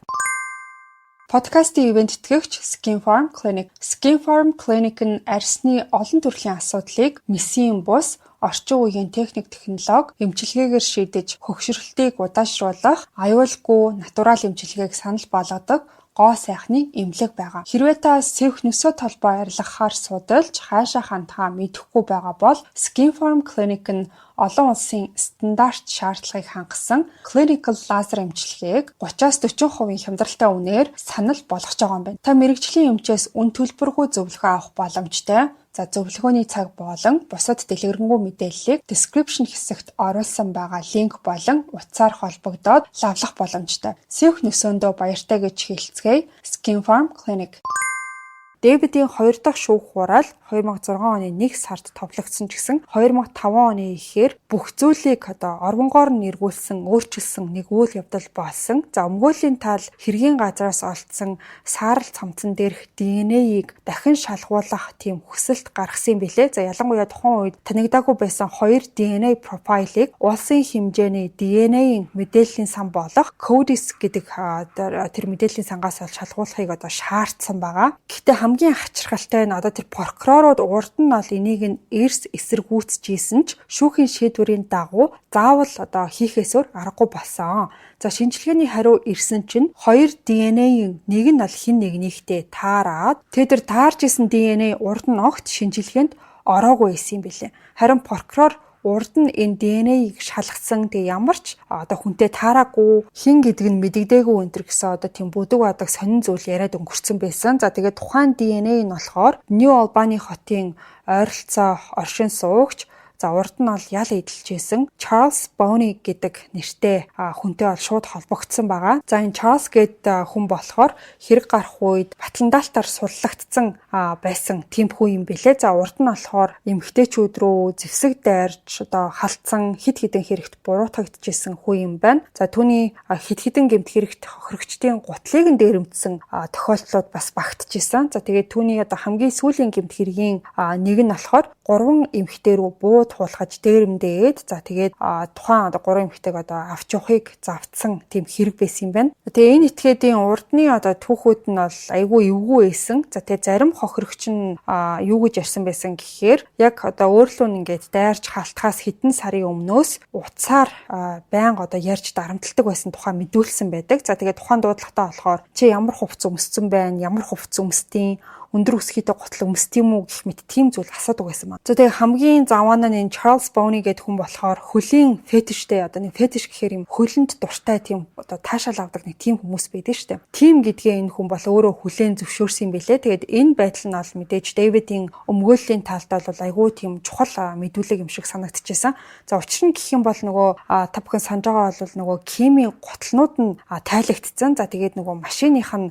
Подкастын ивээн тэтгэгч Skin Farm Clinic. Skin Farm Clinic нь арьсны олон төрлийн асуудлыг мэсийн бус орчин үеийн техник технологи эмчилгээгээр шийдэж хөгшрөлтийг удаашруулах аюулгүй натурал эмчилгээг санал болгодог гоо сайхны эмнэлэг байгаа. Хэрвээ та сэвх нөсөө толбоо арилгахаар судалж хаашаа хандхаа мэдэхгүй байгаа бол Skin Farm Clinic нь олон улсын стандарт шаардлагыг хангасан clinical laser эмчилгээг 30-аас 40% хямдралтай үнээр санал болгож байгаа юм байна. Та мэргэжлийн эмчээс үнэ төлбөргүй зөвлөгөө авах боломжтой. За, зөвлөгөөний цаг болон бусад дэлгэрэнгүй мэдээллийг description хэсэгт оруулсан байгаа линк болон утсаар холбогдоод лавлах боломжтой. Сэвх нөсөөндөө баяртай гэж хэлцгээе. Skin Farm Clinic. Дэвидийн хоёр дахь шүүх хурал 2006 оны 1 сард товлогдсон ч гэсэн 2005 оны ихээр бүх зүйлийг одоо орвонгоор нь эргүүлсэн, өөрчилсөн нэг үйл явдал болсон. За, өмгөөллийн тал хэргийн газраас олдсон саарал цамцан дээрх DNA-ийг дахин шалгуулах тийм хүсэлт гаргасан юм билээ. За, ялангуяа тухайн үед танигдаагүй байсан хоёр DNA профайлыг улсын хэмжээний DNA-ийн мэдээллийн сан болох CODIS гэдэг тэр мэдээллийн сангаас олж шалгуулахыг одоо шаардсан байгаа. Гэхдээ хамгийн хачирхалтай нь одоо тэр прокурорууд урд нь бол энийг нь эрс эсэргүүцэж исэн ч шүүхийн шийдвэрийн дагуу заавал одоо хийхээс өөр аргагүй болсон. За, шинжилгээний хариу ирсэн чинь хоёр DNA-ийн нэг нь бол хэн нэгнийхтэй таарад тэр таарч исэн DNA урд нь огт шинжилгээнд ороогүй байсан юм билээ. Харин прокурор урд нь энэ DNA-г шалгасан, тэгээ ямар ч одоо хүнтэй таараагүй, хэн гэдэг нь мэдэгдээгүй энэ төр гэсэн одоо тийм бүдэг бадаг сонин зүйл яриад өнгөрцөн байсан. За, тэгээд тухайн DNA нь болохоор New Albany хотын ойролцоо оршин суугч За, урд нь бол ял эдэлжсэн Чарльз Бони гэдэг нэртэй хүнтэй бол шууд холбогдсон байгаа. За, энэ Чарльз гэдэг хүн болохоор хэрэг гарах үед баталандаалтаар суллагдсан байсан тийм хүн юм бэлээ. За, урд нь болохоор эмэгтэйчүүд рүү зэвсэг дайрч одоо халтсан, хэд хэдэн хэрэгт буруутгагдчихсэн хүн юм байна. За, түүний хэд хэдэн гэмт хэрэгт хохирогчдын гутлыг нь дээрэмдсэн тохиолдлууд бас багтжсэн. За, тэгээд түүний одоо хамгийн сүүлийн гэмт хэргийн нэг нь болохоор гурван эмэгтэй рүү буу туулгаж дээрэмдээд, за, тэгээд тухайн одоо гурван эмэгтэйг одоо авч явахыг завтсан тийм хэрэг байсан юм байна. Тэгээ энэ этгээдийн урдны одоо түүхүүд нь бол айгүй эвгүй байсан. За, тэгээ зарим хохирогч нь юу гэж ярьсан байсан гэхээр яг одоо өөрлөө нь ингээд дайрч халтахаас хэдэн сарын өмнөөс утсаар байнга одоо ярьж дарамталдаг байсан тухай мэдүүлсэн байдаг. За, тэгээ тухайн дуудлагатаа болохоор чи ямар хувцас өмссөн байна, ямар хувцас өмсдیں، өндөр өсгийтэй гутал өмсдөг юм уу гэх мэт тийм зүйл асуудаг байсан ба. За, тэгээ хамгийн заваана нь энэ Чарльз Бони гэдэг хүн болохоор хөлийн фетиштэй, одоо нэг фетиш гэхээр юм хөлөнд дуртай тийм одоо таашаал авдаг нэг тийм хүмүүс байдаг шүү дээ. Тийм гэдгээ энэ хүн бол өөрөө хүлээн зөвшөөрсөн юм билээ. Тэгээд энэ байдал нь бол мэдээж Дэвидийн өмгөөллийн талд бол айгүй тийм чухал мэдүүлэг юм шиг санагдчихсан. За, учир нь гэх юм бол нөгөө та бүхэн санаж байгаа бол нөгөө Кимийн гутлнууд нь тайлагдсан. За, тэгээд нөгөө машиных нь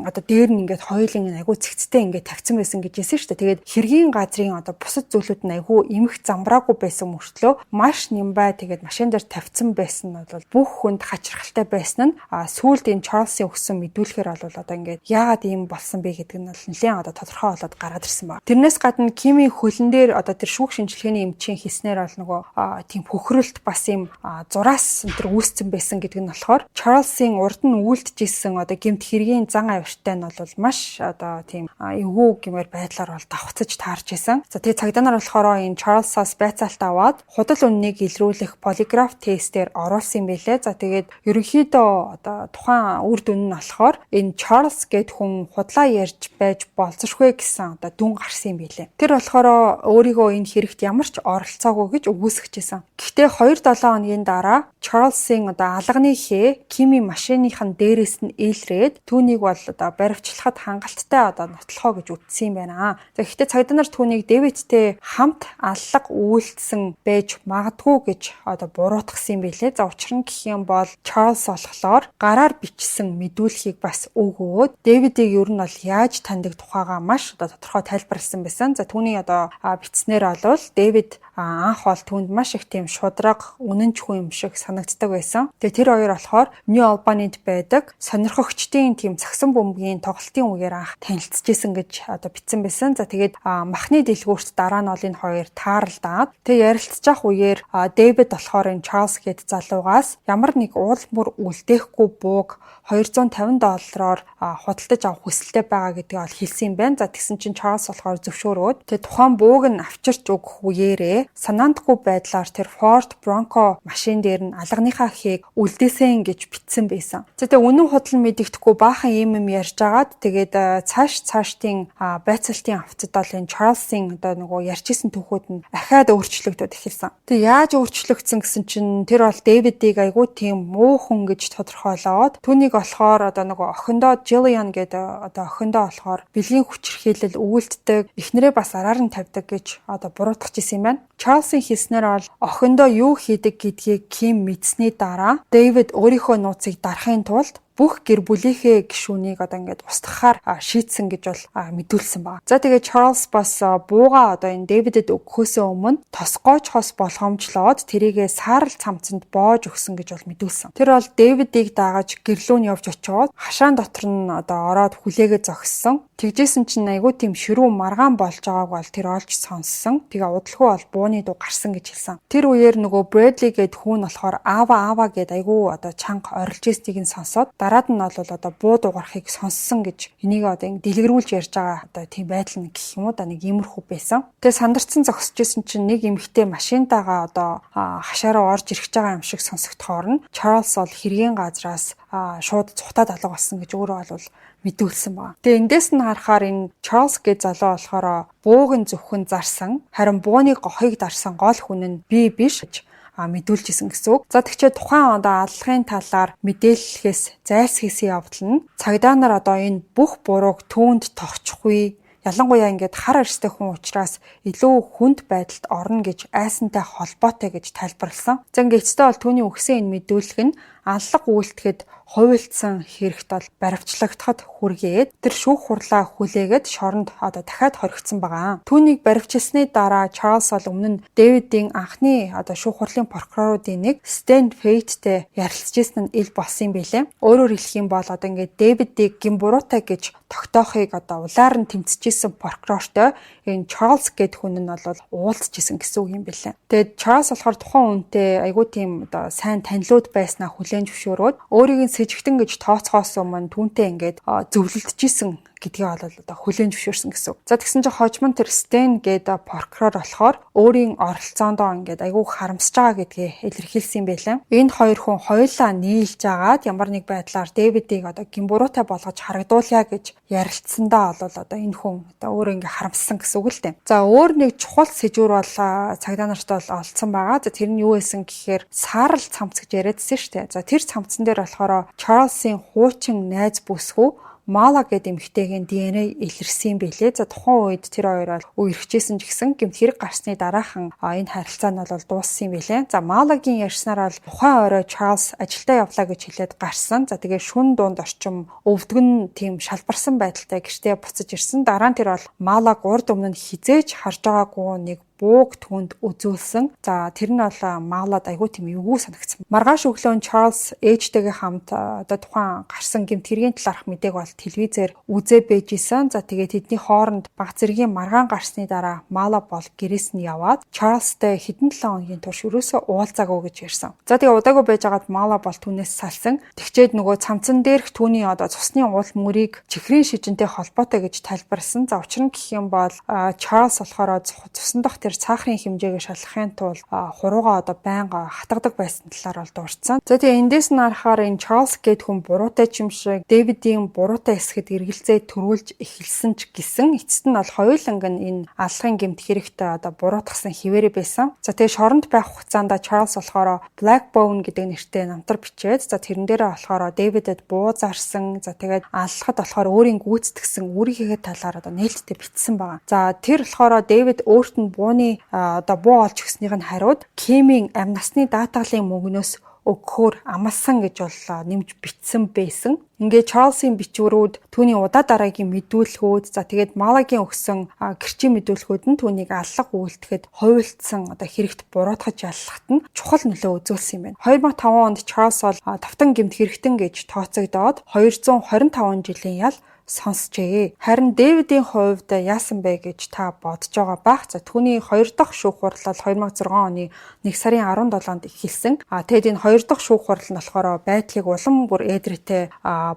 одоо дээр нь ингээд хоёулын айгүй цэгцтэй ингээд тавьсан байсан гэж хэлсэн шүү дээ. Тэгээд хэргийн газрын одоо бусад зүйлүүд нь айгүй эмх замбраагүй байсан мөртлөө маш нямбай тэгээд машин дээр тавьсан байсан нь бол бүх хүнд хачирхалтай байсан нь сүүлд энэ Чарльзын өгсөн мэдүүлэхээр бол одоо ингээд яагаад ийм болсон бэ гэдэг нь бол нэлээд одоо тодорхой болоод гараад ирсэн ба. Тэрнээс гадна Кимийн хөлн дээр одоо тэр шүүх шинжилгээний эмчийн хэлснээр бол нөгөө тийм хөхрөлт бас ийм зураас энэ төр үүсцэн байсан гэдэг нь болохоор Чарльзын урд нь үйлдэж исэн одоо гэмт хэргийн зан авиртай нь бол маш одоо тийм эвгүй гэмээр байдлаар бол давхцаж таарч исэн. За, тэгээ цагдаа нар болохоор энэ Чарльзаас байцаалт аваад худал үнэнийг илрүүлэх полиграф тестээр оруулсан юм билээ. За, тэгээд ерөнхийдөө одоо тухайн үр дүн нь болохоор энэ Чарльз гээд хүн худлаа ярьж байж болзошгүй гэсэн одоо дүн гарсан юм билээ. Тэр болохоор өөрийгөө энэ хэрэгт ямар ч оролцоогүй гэж үгүйсгэж исэн. Гэхдээ 2-7 хоногийн дараа Чарльзын одоо алганы хээ Кими машиных нь дээрээс нь ээлрээд түүнийг бол одоо баривчлахад хангалттай одоо нотлохоо гэж үздсэн юм байна. За, гэхдээ цагдаа нар түүнийг Дэвидтэй хамт аллага үйлдсэн байж магадгүй гэж одоо буруутгасан юм билээ. За, учир нь гэх юм бол Чарльз болохоор гараар бичсэн мэдүүлэхийг бас өгөөд Дэвидийг ер нь бол яаж таньдаг тухайгаа маш одоо тодорхой тайлбарласан байсан. За, түүний одоо бичснээр бол Дэвид анх бол түүнд маш их тийм шудраг, үнэн чүхэн юм шиг санагддаг байсан. Тэгээ тэр хоёр болохоор Нью Албанид байдаг сонирхогчдын тийм цагсан бөмбөгийн тоглолтын үеэр анх танилцчихсэн гэж одоо бичсэн байсан. За, тэгээд махны дэлгүүрт дараа нь бол энэ хоёр тааралдаад тэгээ ярилцчих үеэр Дэвид болохоор энэ Чарльз гээд залуугаас ямар нэг уул мөр үлдээхгүй бууг 250 доллараар худалдаж авах хүсэлтэй байгаа гэдгийг бол хэлсэн юм байна. За, тэгсэн чинь Чарльз болохоор зөвшөөрөөд тэгээ тухайн бууг нь авчирч өгөх үеэрээ санаандгүй байдлаар тэр Ford Bronco машин дээр нь алганыхаа хээг үлдээсэн гэж бичсэн байсан. За, тэгээ үнэн худал нь мэдэгдэхгүй баахан юм юм ярьж агаад тэгээд цааш цаашдын байцаалтын авцад бол энэ Чарльзын одоо нөгөө ярьж исэн түүхүүд нь ахаад өөрчлөгдөд эхэлсэн. Тэгээ яаж өөрчлөгдсөн гэсэн чинь тэр бол Дэвидийг айгүй тийм муу хүн гэж тодорхойлоод түүнийг болохоор одоо нөгөө охиндоо Jillian гэдэг одоо охиндоо болохоор бэлгийн хүчирхийлэл өгүүлддэг, эхнэрээ бас араар нь тавьдаг гэж одоо буруутгах исэн юм байна. Чарльзын хэлснээр бол охиндоо юу хийдэг гэдгийг Ким мэдсэний дараа Дэвид өөрийнхөө нууцыг дарахын тулд бүх гэр бүлийнхээ гишүүнийг одоо ингээд устгахаар шийдсэн гэж бол мэдүүлсэн байна. За, тэгээ Чарльз бас буугаа одоо энэ Дэвидэд өгөхөөсөө өмнө тосгойчхоос болгоомжлоод тэрийгэ саарал цамцанд боож өгсөн гэж бол мэдүүлсэн. Тэр бол Дэвидийг дагаж гэрлүүн явж очиод хашаан дотор нь одоо ороод хүлээгээ зогссон. Тэгжсэн чинь айгүй тийм ширүү маргаан болж байгааг бол тэр олж сонссон. Тэгээ удалгүй бол бууны дуу гарсан гэж хэлсэн. Тэр үеэр нөгөө Брэдли гээд хүн болохоор аава, аава гээд айгүй одоо чанга орилж ирснийг нь сонсоод дараад нь бол одоо буу дуугарахыг сонссон гэж энийг одоо ингэ дэлгэрүүлж ярьж байгаа одоо тийм байдал нь гэх юм уу да, нэг иймэрхүү байсан. Тэгээ сандарцсан зогсож исэн чинь нэг эмэгтэй машинтайгаа одоо хашаараа орж ирэх байгаа юм шиг сонсогдохоор нь Чарльз бол хэргийн газраас шууд цухтаад алга болсон гэж өөрөө бол мэдүүлсэн байна. Тэгээ эндээс нь харахаар энэ Чарльз гэж залуу болохоор бууг нь зөвхөн зарсан, харин бууны гохыг дарсан гол хүн нь би биш гэж мэдүүлж исэн гэсэн үг. За, тэгчээ тухайн одоо аллахын талаар мэдээллэхээс зайлсхийсэн явдал нь цагдаа нар одоо энэ бүх бурууг түүнд тогтчихгүй. Ялангуяа ингээд хар арьстай хүн учраас илүү хүнд байдалд орно гэж айсантай холбоотой гэж тайлбарласан. За ингээд эцэстээ бол түүний өгсөн энэ мэдүүлэг нь аллага үйлдэхэд хувилдсан хэрэгт бол баривчлагдахад хүргээд тэр шүүх хурлаа хүлээгээд шоронд одоо дахиад хоригдсон байгаа. Түүнийг баривчилсны дараа Чарльз бол өмнө нь Дэвидийн анхны одоо шүүх хурлын прокуроруудын нэг Стэн Фейттэй ярилцж ирсэн нь ил болсон юм билээ. Өөрөөр хэлэх юм бол одоо ингээд Дэвидийг гин буруутай гэж тогтоохыг одоо улаар нь тэмцэжсэн прокурортой энэ Чарльз гэдэг хүн нь бол уулзж исэн гэсэн үг юм билээ. Тэгээд Чарльз болохоор тухайн үнтэй айгүй тийм одоо сайн танилуд байснаа хүлээн зөвшөөрөөд өөрийг нь сэжигтэн гэж тооцоохоос өмнө түүнтэй ингээд зөвлөлдөж исэн гэдгийг бол одоо хүлээн зөвшөөрсөн гэсэн. За тэгсэн чинь хожим тэр Стэн гэдэг прокурор болохоор өөрийн оролцоондоо ингээд айгүй харамсаж байгаа гэдгээ илэрхийлсэн юм байлаа. Энэ хоёр хүн хоёулаа нийлж агаад ямар нэг байдлаар Дэвидийг одоо гин буруутай болгож харагдуулъя гэж ярилцсандаа бол одоо энэ хүн одоо өөрөө ингээд харамссан гэсэн үг л дээ. За өөр нэг чухал сэжүүр бол цагдаа нарт бол олдсон байгаа. За тэр нь юу байсан гэхээр саарал цамц гэж яриадсэн шүү дээ. За тэр цамцан дээр болохоор Чарльзын хуучин найз бүсгүй Мала гэдэг эмэгтэйгийн ДНХ илэрсэн юм билээ. За тухайн үед тэр хоёр бол үерхжсэн ч гэсэн гэмт хэрэг гарсны дараахан энэ харилцаа нь бол дууссан юм билээ. За Малагийн ярьснаар бол тухайн орой Чарльз ажилдаа явлаа гэж хэлээд гарсан. За тэгээ шүн дунд орчим өвдгөн тийм шалбарсан байдалтай гэртээ буцаж ирсэн. Дараа нь тэр бол Малаг урд өмнө нь хизээж харж байгаагүй нэг бууг түүнд үзүүлсэн. За тэр нь бол Малад айгүй тийм эвгүй санагдсан. Маргааш өглөө нь Чарльз ээжтэйгээ хамт одоо тухайн гарсан гэмт хэргийн талаарх мэдээг бол телевизээр үзээ байж исэн. За тэгээд тэдний хооронд баг зэргийн маргаан гарсны дараа Мала бол гэрээс нь яваад Чарльзтай хэдэн 7 хоногийн турш ерөөсөө уулзаагүй гэж ярьсан. За тэгээ удаагүй байжгаад Мала бол түүнээс салсан. Тэгчээд нөгөө цамцан дээрх түүний одоо цусны уул мөрийг чихрийн шижинтэй холбоотой гэж тайлбарласан. За учир нь гэх юм бол Чарльз болохоор цусан дах тэр цаахрын хэмжээгээ шалгахын тулд хуруугаа одоо байнга хатгадаг байсан талаар бол дурдсан. За тэгээ эндээс нь харахаар энэ Чарльз гээд хүн буруутай ч юм шиг Дэвидийн буруутай эсэхэд эргэлзээ төрүүлж эхэлсэн ч гэсэн эцэст нь бол хоёуланг нь энэ аллахын гэмт хэрэгтэй одоо буруутгасан хിവэрэ байсан. За тэгээ шоронд байх хугацаанд Чарльз болохоор Blackbone гэдэг нэртэй намтар бичээд за тэрэн дээрээ болохоор Дэвидэд буу зарсан. За тэгээд аллахад болохоор өөрийн гүйцэтгсэн үүрийнхээ талаар одоо нээлттэй бичсэн байгаа. За тэр болохоор Дэвид өөрт нь бууны одоо буу олж өгснийх нь хариуд Кимийн амь насны даатгалын мөнгнөөс өгөхөөр амласан гэж бол нэмж бичсэн байсан. Ингээ Чарльзын бичвэрүүд, түүний удаа дараагийн мэдүүлгүүд, за тэгээд Малагийн өгсөн гэрчийн мэдүүлгүүд нь түүнийг аллага үйлдэхэд хувилдсан одоо хэрэгт буруутгаж яллахад нь чухал нөлөө үзүүлсэн юм байна. 2005 онд Чарльз бол тавтан гэмт хэрэгтэн гэж тооцогдоод 225 жилийн ял сонсчээ. Харин Дэвидийн хувьд яасан бэ гэж та бодож байгаа бах. За түүний хоёр дахь шүүх хурал 2006 оны 1 сарын 17-нд эхэлсэн. А тэгэд энэ хоёр дахь шүүх хурал нь болохоор байдлыг улам бүр ээдрээтэй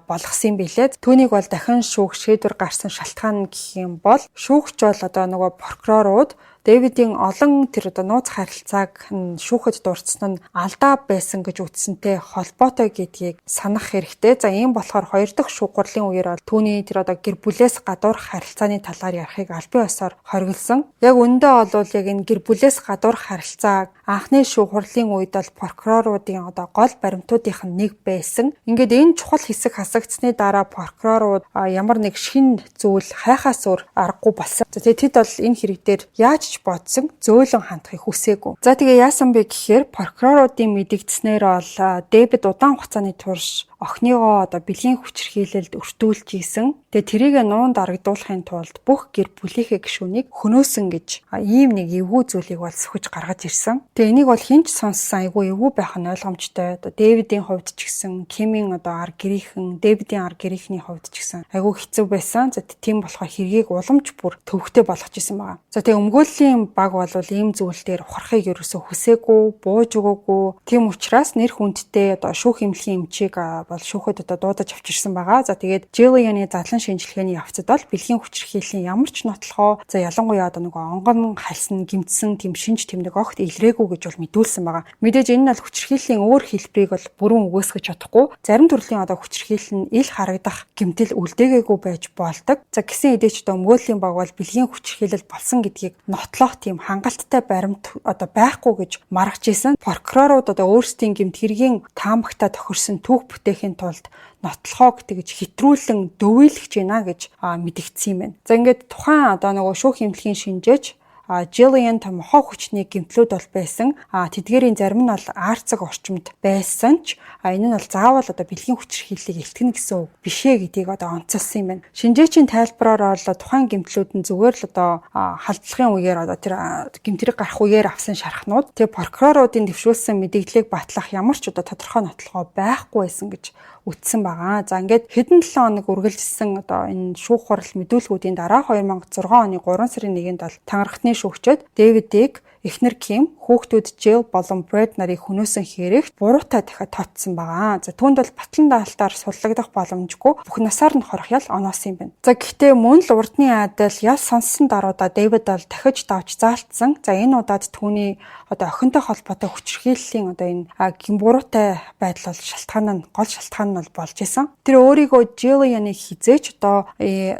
болгосон юм билээ. Түүнийг бол дахин шүүх шийдвэр гарсан шалтгаан гэх юм бол шүүгч бол одоо нөгөө прокурорууд Дэвидийн олон тэр одоо нууц харилцааг нь шүүхэд дурдсан нь алдаа байсан гэж үздсэнтэй холбоотой гэдгийг санах хэрэгтэй. За ийм болохоор хоёр дахь шүүх хурлын үеэр бол түүний тэр одоо гэр бүлээс гадуурх харилцааны талаар ярихыг албан ёсоор хориглосон. Яг үүндээ бол яг энэ гэр бүлээс гадуурх харилцааг анхны шүүх хурлын үед бол прокуроруудын одоо гол баримтуудынх нь нэг байсан. Ингээд энэ чухал хэсэг хасагдсны дараа прокурорууд ямар нэг шинэ зүйл хайхаас өөр аргагүй болсон. За тэгээд тэд бол энэ хэрэг дээр яаж ч бодсон зөөлөн хандахыг хүсээгүй. За тэгээ яасан бэ гэхээр прокуроруудын мэдэгдснээр бол Дэвид удаан хугацааны турш охиныгоо одоо бэлгийн хүчирхийлэлд өртүүлж исэн. Тэгээ тэрийг нуун дарагдуулахын тулд бүх гэр бүлийнхээ гишүүнийг хөнөөсөн гэж ийм нэг эвгүй зүйлийг бол сөхөж гаргаж ирсэн. Тэгээ энийг бол хэн ч сонссон айгүй эвгүй байх нь ойлгомжтой. Одоо Дэвидийн хувьд ч гэсэн, Кимийн одоо ар гэрийнхэн, Дэвидийн ар гэрийнхний хувьд ч гэсэн айгүй хэцүү байсан. За тийм болохоор хэргийг уламж бүр төвөгтэй болгож исэн байгаа. За тэгээ өмгөөллийн баг бол ийм зүйл дээр ухрахыг ерөөсөө хүсээгүй, бууж өгөөгүй. Тийм учраас нэр хүндтэй одоо шүүх эмнэлгийн эмчийг бол шүүхэд одоо дуудаж авчирсан байгаа. За тэгээд Jillian-ы задлан шинжилгээний явцад бол бэлгийн хүчирхийллийн ямар ч нотлохоо за ялангуяа одоо нөгөө онгон халсан гэмтсэн тийм шинж тэмдэг огт илрээгүй гэж бол мэдүүлсэн байгаа. Мэдээж энэ нь бол хүчирхийллийн өөр хэлбэрийг бол бүрэн үгүйсгэж чадахгүй. Зарим төрлийн одоо хүчирхийлэл нь ил харагдах гэмтэл үлдээгээгүй байж болдог. За гисэн хэдий ч одоо өмгөөллийн баг бол бэлгийн хүчирхийлэл болсон гэдгийг нотлох нотлох тийм хангалттай баримт одоо байхгүй гэж маргаж исэн. Прокурорууд одоо өөрсдийн гэмт хэргийн таамагтай тохирсон түүх бүтээхийн тулд нотлохоог тэгж хэтрүүлэн дөвөөлөх гэж байна гэж мэдэгдсэн юм байна. За, ингээд тухайн одоо нөгөө шүүх эмнэлгийн шинжээч Jillian мохоо хүчний гэмтлүүд бол байсан. Тэдгээрийн зарим нь бол аарцаг орчимд байсан ч энэ нь бол заавал одоо бэлгийн хүчирхийллийг илтгэнэ гэсэн үг биш ээ гэдгийг одоо онцолсон юм байна. Шинжээчийн тайлбараар бол тухайн гэмтлүүд нь зүгээр л одоо халдлагын үеэр, одоо тэр гэмт хэрэг гарах үеэр авсан шархнууд. Тэгээ прокуроруудын дэвшүүлсэн мэдээллийг батлах ямар ч одоо тодорхой нотлохоо байхгүй байсан гэж үздсэн байгаа. За, ингээд хэдэн 7 хоног үргэлжилсэн одоо энэ шүүх хурал мэдүүлгүүдийн дараа 2006 оны 3 сарын 1-нд бол тангарахны шүүгчид Дэвидийг, эхнэр Ким, хүүхдүүд Jill болон Брэд нарыг хөнөөсөн хэрэгт буруутай дахиад тооцсон байгаа. За, түүнд бол батлан даалтаар суллагдах боломжгүй, бүх насаар нь хорох ял оноосон юм байна. За, гэхдээ мөн л урдны адил ял сонссон даруйда Дэвид бол дахиж давж заалтсан. За, энэ удаад түүний одоо охинтой холбоотой хүчирхийллийн одоо энэ гэм буруутай байдал бол шалтгаан нь, гол шалтгаан нь бол болж исэн. Тэр өөрийгөө Jillian-ыг хэзээ ч одоо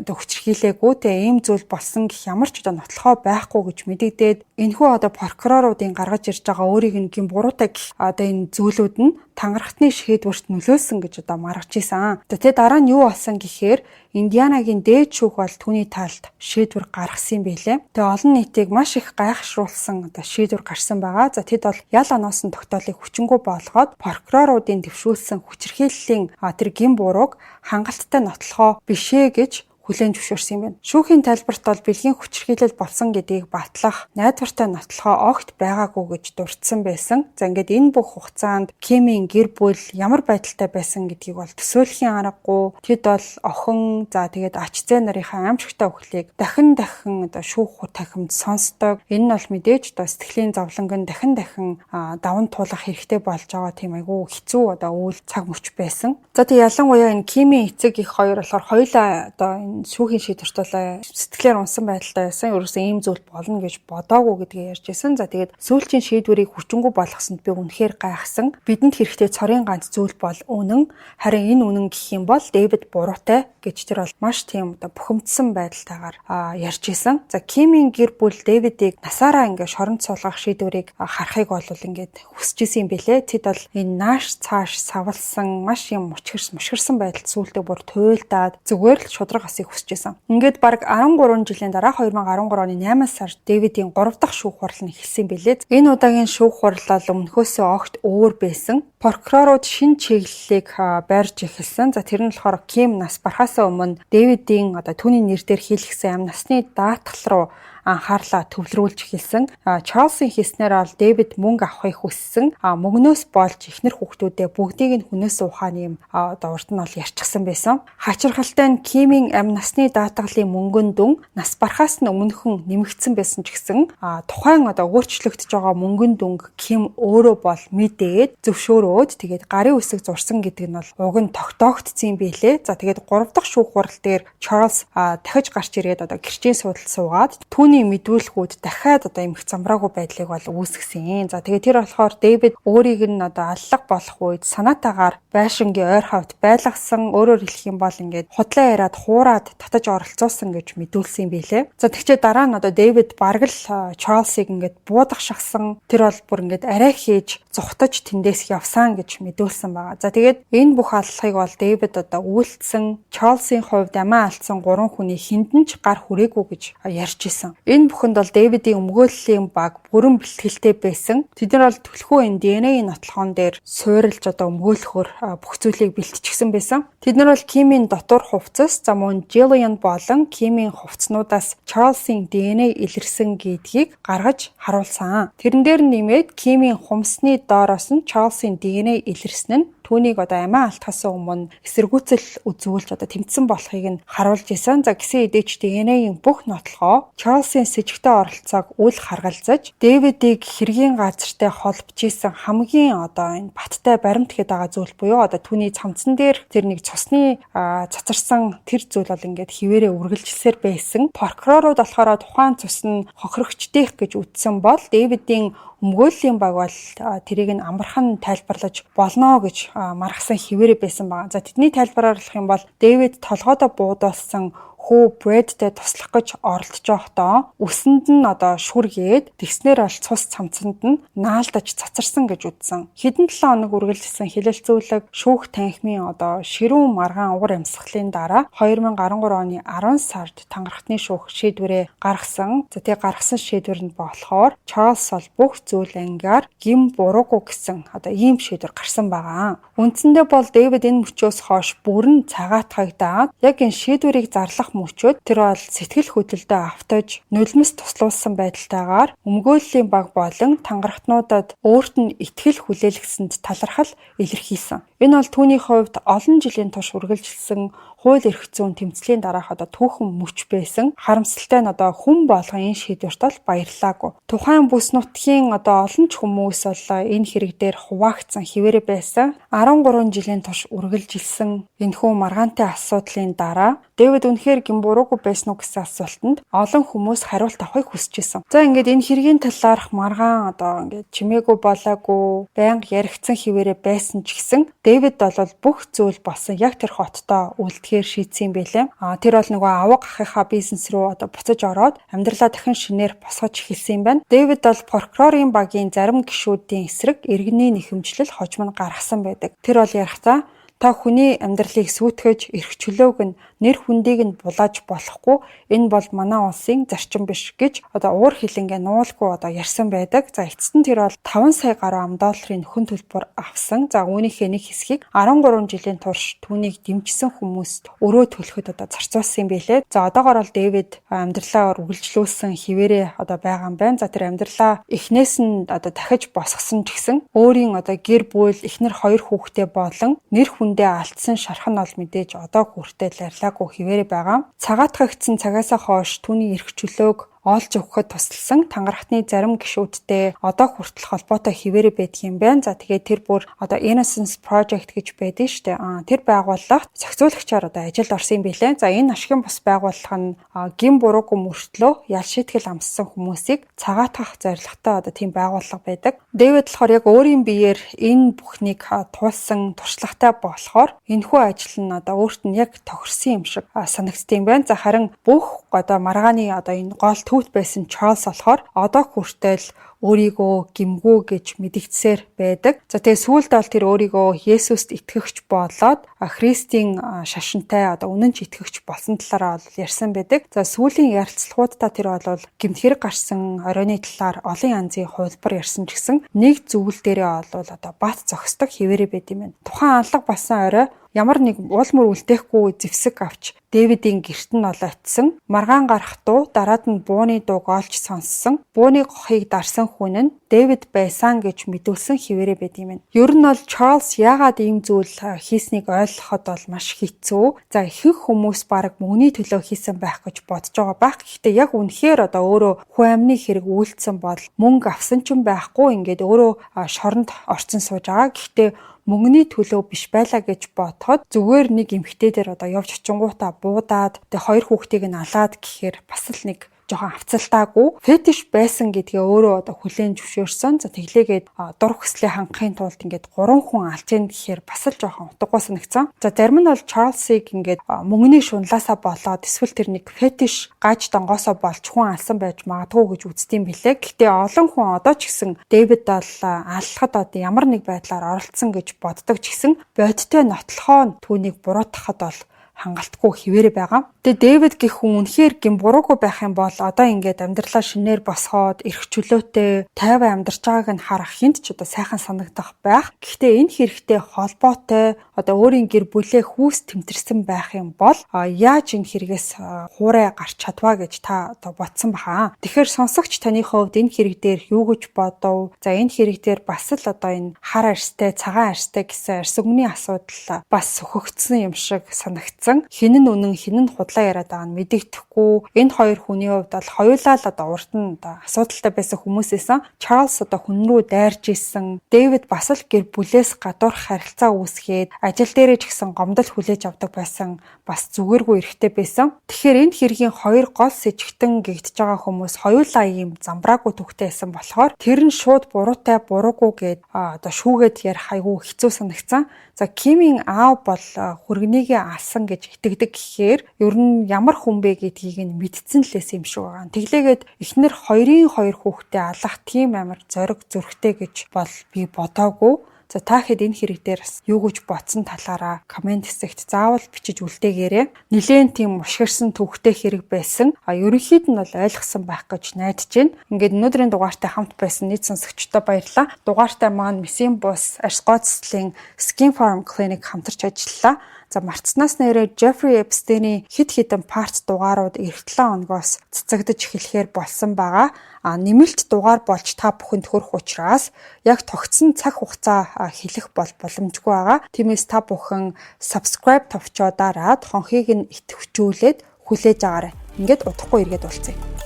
хүчирхийлээгүй, тэ ийм зүйл болсон гэх ямар ч одоо нотлохоо байхгүй гэж мэдэгдээд, энэхүү одоо прокуроруудын гаргаж ирж байгаа өөрийг нь гэм буруутай гэх одоо энэ зүйлүүд нь тангарахтны шийдвэрт нөлөөлсөн гэж одоо маргаж исэн. Тэгээ дараа нь юу болсон гэхээр Индианагийн дээд шүүх бол түүний талд шийдвэр гаргасан юм билээ. Тэгээ олон нийтийг маш их гайхшруулсан одоо шийдвэр гарсан байгаа. За, тэд бол ял оноосон тогтоолыг хүчингү болгоод прокуроруудын дэвшүүлсэн хүчирхийллийн тэр гэм бурууг хангалттай нотлохоо биш ээ гэж хүлээн зөвшөөрсөн юм байна. Шүүхийн тайлбарт бол бэлгийн хүчирхийлэл болсон гэдгийг батлах найдвартай нотлохоо огт байгаагүй гэж дурдсан байсан. За, ингээд энэ бүх хугацаанд Кимийн гэр бүл ямар байдалтай байсан гэдгийг бол төсөөлөхийн аргагүй. Тэд бол охин, за тэгээд ач зээ нарынхаа аимшигтай үхлийг дахин дахин одоо шүүх танхимд сонсдог. Энэ нь бол мэдээж одоо сэтгэлийн зовлонг нь дахин дахин даван туулах хэрэгтэй болж байгаа тийм айгүй хэцүү одоо үйл цаг мөч байсан. За, тэг ялангуяа энэ Кимийн эцэг их хоёр болохоор хоёулаа одоо энэ шүүхийн шийдвэрт бол сэтгэлээр унсан байдалтай байсан. Ерөөсөн ийм зүйл болно гэж бодоагүй гэдгээ ярьж байсан. За, тэгээд сүүлчийн шийдвэрийг хүчингү болгосонд би үнэхээр гайхсан. Бидэнд хэрэгтэй цорын ганц зүйл бол үнэн. Харин энэ үнэн гэх юм бол Дэвид буруутай гэж тэр бол маш тийм одоо бухимдсан байдалтайгаар ярьж исэн. За, Кимийн гэр бүл Дэвидийг насаараа ингээд шоронд суулгах шийдвэрийг харахыг бол ингээд хүсэж исэн юм билээ. Тэд бол энэ нааш цааш савлсан маш юм мушгирсан байдалд сүүлдээ бүр туйлдаад зүгээр л шударга асыг хүсэж исэн. Ингээд бараг 13 жилийн дараа 2013 оны 8 сард Дэвидийн 3 дахь шүүх хурал нь эхэлсэн билээ. Энэ удаагийн шүүх хурал бол өмнөхөөсөө огт өөр байсан. Прокурорууд шинэ чиглэлийг барьж эхэлсэн. За, тэр нь болохоор Ким нас барахаасаа өмнө Дэвидийн одоо түүний нэр дээр хийлгэсэн амь насны даатгал руу анхаарлаа төвлөрүүлж эхэлсэн. Чарльзын хэлснээр бол Дэвид мөнгө авахыг хүссэн. Мөнгнөөс болж эхнэр хүүхдүүдээ бүгдийг нь хүнээс ухааны юм одоо урд нь бол ярьчихсан байсан. Хачирхалтай нь Кимийн амь насны даатгалын мөнгөн дүн нас барахаас нь өмнөхөн нэмэгдсэн байсан ч гэсэн тухайн одоо өөрчлөгдөж байгаа мөнгөн дүнг Ким өөрөө бол мэдээд, зөвшөөрөөд, тэгээд гарын үсэг зурсан гэдэг нь бол уг нь тогтоогдсон юм билээ. За, тэгээд 3 дахь шүүх хурал дээр Чарльз дахиж гарч ирээд одоо гэрчийн суудалд суугаад түүний мэдүүлгүүд дахиад одоо эмх замбраагүй байдлыг бол үүсгэсэн. За, тэгээд тэр болохоор Дэвид өөрийг нь одоо аллах болох үед санаатаагаар байшингийн ойр хавьд байлгасан. Өөрөөр хэлэх юм бол ингээд худлаа яриад хуураад татаж оролцуулсан гэж мэдүүлсэн юм билээ. За, тэгчээ дараа нь одоо Дэвид бараг л Чарльзыг ингээд буудах шахсан. Тэр бол бүр ингээд арай хийж зугтаж тэндээс явсан гэж мэдүүлсэн байгаа. За, тэгээд энэ бүх аллахыг бол Дэвид одоо үйлдсэн. Чарльзын хувьд амиа алдсан гурван хүний хэнд нь ч гар хүрээгүй гэж ярьж исэн. Энэ бүхэнд бол Дэвидийн өмгөөллийн баг бүрэн бэлтгэлтэй байсан. Тэд нар бол түлхүү энэ DNA-ийн нотлохоон дээр суурилж одоо өмгөөлөхөөр бүх зүйлийг бэлтчихсэн байсан. Тэд нар бол Кимийн дотор хувцас, за мөн Jillian болон Кимийн хувцснуудаас Чарльзын DNA илэрсэн гэдгийг гаргаж харуулсан. Тэрэн дээр нэмээд Кимийн хумсны доороос нь Чарльзын DNA илэрсэн нь түүнийг одоо амиа алдахаас өмнө эсэргүүцэл үзүүлж одоо тэмцсэн болохыг нь харуулж исэн. За, гэсэн хэдий ч DNA-ийн бүх нотлохоо Чарльзын сэжигтэй оролцоог үл харгалзаж, Дэвидийг хэргийн газартай холбож исэн хамгийн одоо энэ баттай баримт гэдэг байгаа зүйл буюу одоо түүний цамцан дээр тэр нэг цусны цацарсан тэр зүйл бол ингээд хിവэрээ үргэлжилсээр байсан. Прокурорууд болохоор тухайн цус нь хохирогчдийнх гэж үзсэн бол Дэвидийн өмгөөллийн баг бол тэрийг нь амархан тайлбарлаж болно гэж маргасан хിവэрээ байсан байгаа. За, тэдний тайлбараар болох юм бол Дэвид толгойдоо буудуулсан хүү Брэдтэй туслах гэж оролдож байхдаа үсэнд нь одоо шүргээд тэгснээр бол цус цамцанд нь наалдаж цацарсан гэж үзсэн. Хэдэн 7 хоног үргэлжилсэн хилэлцүүлэг шүүх танхимын одоо ширүүн маргаан угар амьсгалын дараа 2013 оны 10 сард тангарахтны шүүх шийдвэрээ гаргасан. За тэгээ гаргасан шийдвэр нь болохоор Чарльз бол бүх зүйл ангаар гэм буруугүй гэсэн одоо ийм шийдвэр гарсан байгаа. Үндсэндээ бол Дэвид энэ мөчөөс хойш бүрэн цагаатгагдаад яг энэ шийдвэрийг зарлах мөчөөд тэр бол сэтгэл хөдлөлдөө автаж нулимс туслуулсан байдалтайгаар өмгөөллийн баг болон тангарахтнуудад өөрт нь итгэл хүлээлгэсэнд талархал илэрхийлсэн. Энэ бол түүний хувьд олон жилийн турш үргэлжилсэн хууль эрх зүйн тэмцлийн дараах одоо түүхэн мөч байсан. Харамсалтай нь одоо хүн болгон энэ шийдвэрт бол баярлаагүй. Тухайн бүс нутгийн одоо олон ч хүмүүс бол энэ хэрэг дээр хуваагдсан хэвээрээ байсан. 13 жилийн турш үргэлжилсэн энэхүү маргаантай асуудлын дараа Дэвид үнэхээр гэм буруугүй байсан уу гэсэн асуултанд олон хүмүүс хариулт авахыг хүсэж исэн. За ингээд энэ хэргийн талаарх маргаан одоо ингээд чимээгүй болоогүй байнга яригдсан хэвээрээ байсан ч гэсэн Дэвид бол бүх зүйл болсон яг тэр хоттой үлдэхээр шийдсэн юм байлээ. А тэр бол нөгөө авга ахынхаа бизнес рүү одоо буцаж ороод амьдралаа дахин шинээр босгож эхэлсэн юм байна. Дэвид бол прокурорын багийн зарим гишүүдийн эсрэг иргэний нэхэмжлэл хожим нь гаргасан байдаг. Тэр бол ярихдаа та хүний амьдралыг сүйтгэж эрх чөлөөг нь нэр хүндийг нь булааж болохгүй, энэ бол манай улсын зарчим биш гэж одоо уур хилэнгээ нуулгүй одоо ярьсан байдаг. За эцэст нь тэр бол 5 сая гаруй ам долларын нөхөн төлбөр авсан. За үүнийхээ нэг хэсгийг 13 жилийн турш түүнийг дэмжсэн хүмүүст өрөө төлөхөд одоо зарцуулсан юм билээ. За одоогоор бол Дэвид амьдралаа үргэлжлүүлсэн хэвээрээ одоо байгаа юм байна. За тэр амьдралаа эхнээс нь одоо дахиж босгосон ч гэсэн өөрийн одоо гэр бүл, эхнэр хоёр хүүхдээ болон нэр хүндээ алдсан шарх нь бол мэдээж одоо хүртэл арилаагүй хэвээрээ байгаа. Цагаатгагдсан цагаасаа хойш түүний эрх чөлөөг олж өгөхөд тусалсан тангарахтны зарим гишүүдтэй одоо хүртэл холбоотой хэвээрээ байдаг юм байна. За тэгээд тэр бүр одоо Innocence Project гэж байдаг шүү дээ. Тэр байгууллагт зохицуулагчаар одоо ажилд орсон юм билээ. За энэ ашигын бус байгууллага нь гэм буруугүй мөртлөө ял шийтгэл амссан хүмүүсийг цагаатгах зорилготой одоо тийм байгууллага байдаг. Дэвид болохоор яг өөрийн биеэр энэ бүхнийг туулсан туршлагатай болохоор энэхүү ажил нь одоо өөрт нь яг тохирсон юм шиг санагдсан юм байна. За харин бүх одоо маргааны одоо энэ гол төвд байсан Чарльз болохоор одоо хүртэл өөрийгөө гэмгүй гэж мэдэгдсээр байдаг. За тэгээ сүүлд бол тэр өөрийгөө Есүст итгэгч болоод Христийн шашинтай одоо үнэн ч итгэгч болсон талаараа бол ярьсан байдаг. За сүүлийн ярилцлагуудаа тэр бол гэмт хэрэг гарсан оройны талаар олон янзын хувилбар ярьсан ч гэсэн нэг зүйл дээрээ бол одоо бат зохисдог хэвээрээ байд юм байна. Тухайн алга болсон орой ямар нэг уул мөр үлдээхгүй зэвсэг авч Дэвидийн гэрт нь бол очисон. Маргаан гарах дуу дараад нь бууны дууг олж сонссон. Бууны гохыг дарсан хүн нь Дэвид байсан гэж мэдүүлсэн хэвээрээ байд юм байна. Ер нь бол Чарльз яагаад ийм зүйл хийснийг ойлгоход бол маш хэцүү. За ихэнх хүмүүс бараг мөнгөний төлөө хийсэн байх гэж бодож байгаа байх. Гэхдээ яг үнэхээр одоо өөрөө хүн амны хэрэг үйлдсэн бол мөнгө авсан ч юм байхгүй, ингээд өөрөө шоронд орцсон сууж байгаа. Гэхдээ мөнгөний төлөө биш байлаа гэж бодоход зүгээр нэг эмэгтэй дээр одоо явж очингуутаа буудаад тэгээ хоёр хүүхдийг нь алаад гэхээр бас л нэг жоохон авцалтаагүй фетиш байсан гэдгээ өөрөө одоо хүлээн зөвшөөрсөн. За тэглээгээд дур хүслээ хангахын тулд ингээд 3 хүн алж ийн гэхээр бас л жоохон утгагүй санагцсан. За зарим нь бол Чарльзыг ингээд мөнгөний шунлаасаа болоод эсвэл тэр нэг фетиш гаж донгоосоо болж хүн алсан байж магадгүй гэж үздэг юм билээ. Гэхдээ олон хүн одоо ч гэсэн Дэвид бол аллахад одоо ямар нэг байдлаар оролцсон гэж боддог ч гэсэн бодиттой нотлохоо нь түүнийг буруутгахад бол хангалтгүй хэвээрээ байгаа. Тэгээ Дэвид гэх хүн үнэхээр гэм буруугүй байх юм бол одоо ингээд амьдралаа шинээр босгоод эрх чөлөөтэй тайван амьдарч байгааг нь харах хинт ч одоо сайхан санагдах байх. Гэхдээ энэ хэрэгтэй холбоотой одоо өөрийн гэр бүлээ хүүс тэмтэрсэн байх юм бол яаж энэ хэрэгээс хуурай гарч чадваа гэж та одоо бодсон баха. Тэгэхээр сонсогч таны хувьд энэ хэрэг дээр юу гэж бодов? За энэ хэрэг дээр бас л одоо энэ хар арьстай, цагаан арьстай гэсэн арьс өнгөний асуудал бас сөхөгдсөн юм шиг санагдсан. Хэн нь үнэн, хэн нь худлаа яриад байгаа нь мэдэгдэхгүй. Энэ хоёр хүний хувьд бол хоёулаа л одоо урд нь одоо асуудалтай байсан хүмүүсээсэн. Чарльз одоо хүн рүү дайрч исэн. Дэвид бас л гэр бүлээс гадуурх харилцаа үүсгээд ажил дээрээ ч гэсэн гомдол хүлээж авдаг байсан. Бас зүгээргүй эрхтэй байсан. Тэгэхээр энэ хэргийн хоёр гол сэжигтэн гэгдэж байгаа хүмүүс хоёулаа ийм замбраагүй түүхтэй байсан болохоор тэр нь шууд буруутай буруугүй гээд одоо шүүгээд ярих айгүй хэцүү санагцсан. За Кимийн аав бол хүргэнийгээ алсан гэж гэж итгэдэг гэхээр ер нь ямар хүн бэ гэдгийг нь мэдсэн л байсан юм шиг байгаа. Тэглээгээд эхнэр хоёрын хоёр хүүхдээ алах тийм амар зориг зүрхтэй гэж бол би бодоогүй. За, та хэд энэ хэрэг дээр бас юу гэж бодсон талаараа comment хэсэгт заавал бичиж үлдээгээрэй. Нилээн тийм мушгирсан түүхтэй хэрэг байсан. А ерөнхийд нь бол ойлгосон байх гэж найдаж байна. Ингээд өнөөдрийн дугаартай хамт байсан нийт сонсогчдод баярлалаа. Дугаартай маань Месийн бус арьс гоо цэцлийн Skin Farm Clinic хамтарч ажиллалаа. За, мартснаас нэрээ Jeffrey Epstein-ийн хэд хэдэн part дугаарууд ирэх 7 хоногоос цацагдаж эхлэхээр болсон байгаа. А нэмэлт дугаар болж та бүхэнд хүрэх учраас яг тогтсон цаг хугацаа хэлэх бол боломжгүй байгаа. Тиймээс та бүхэн subscribe товчоо дараад хонхыг нь идэвхжүүлээд хүлээж аваарай. Ингээд удахгүй эргээд уулзъя.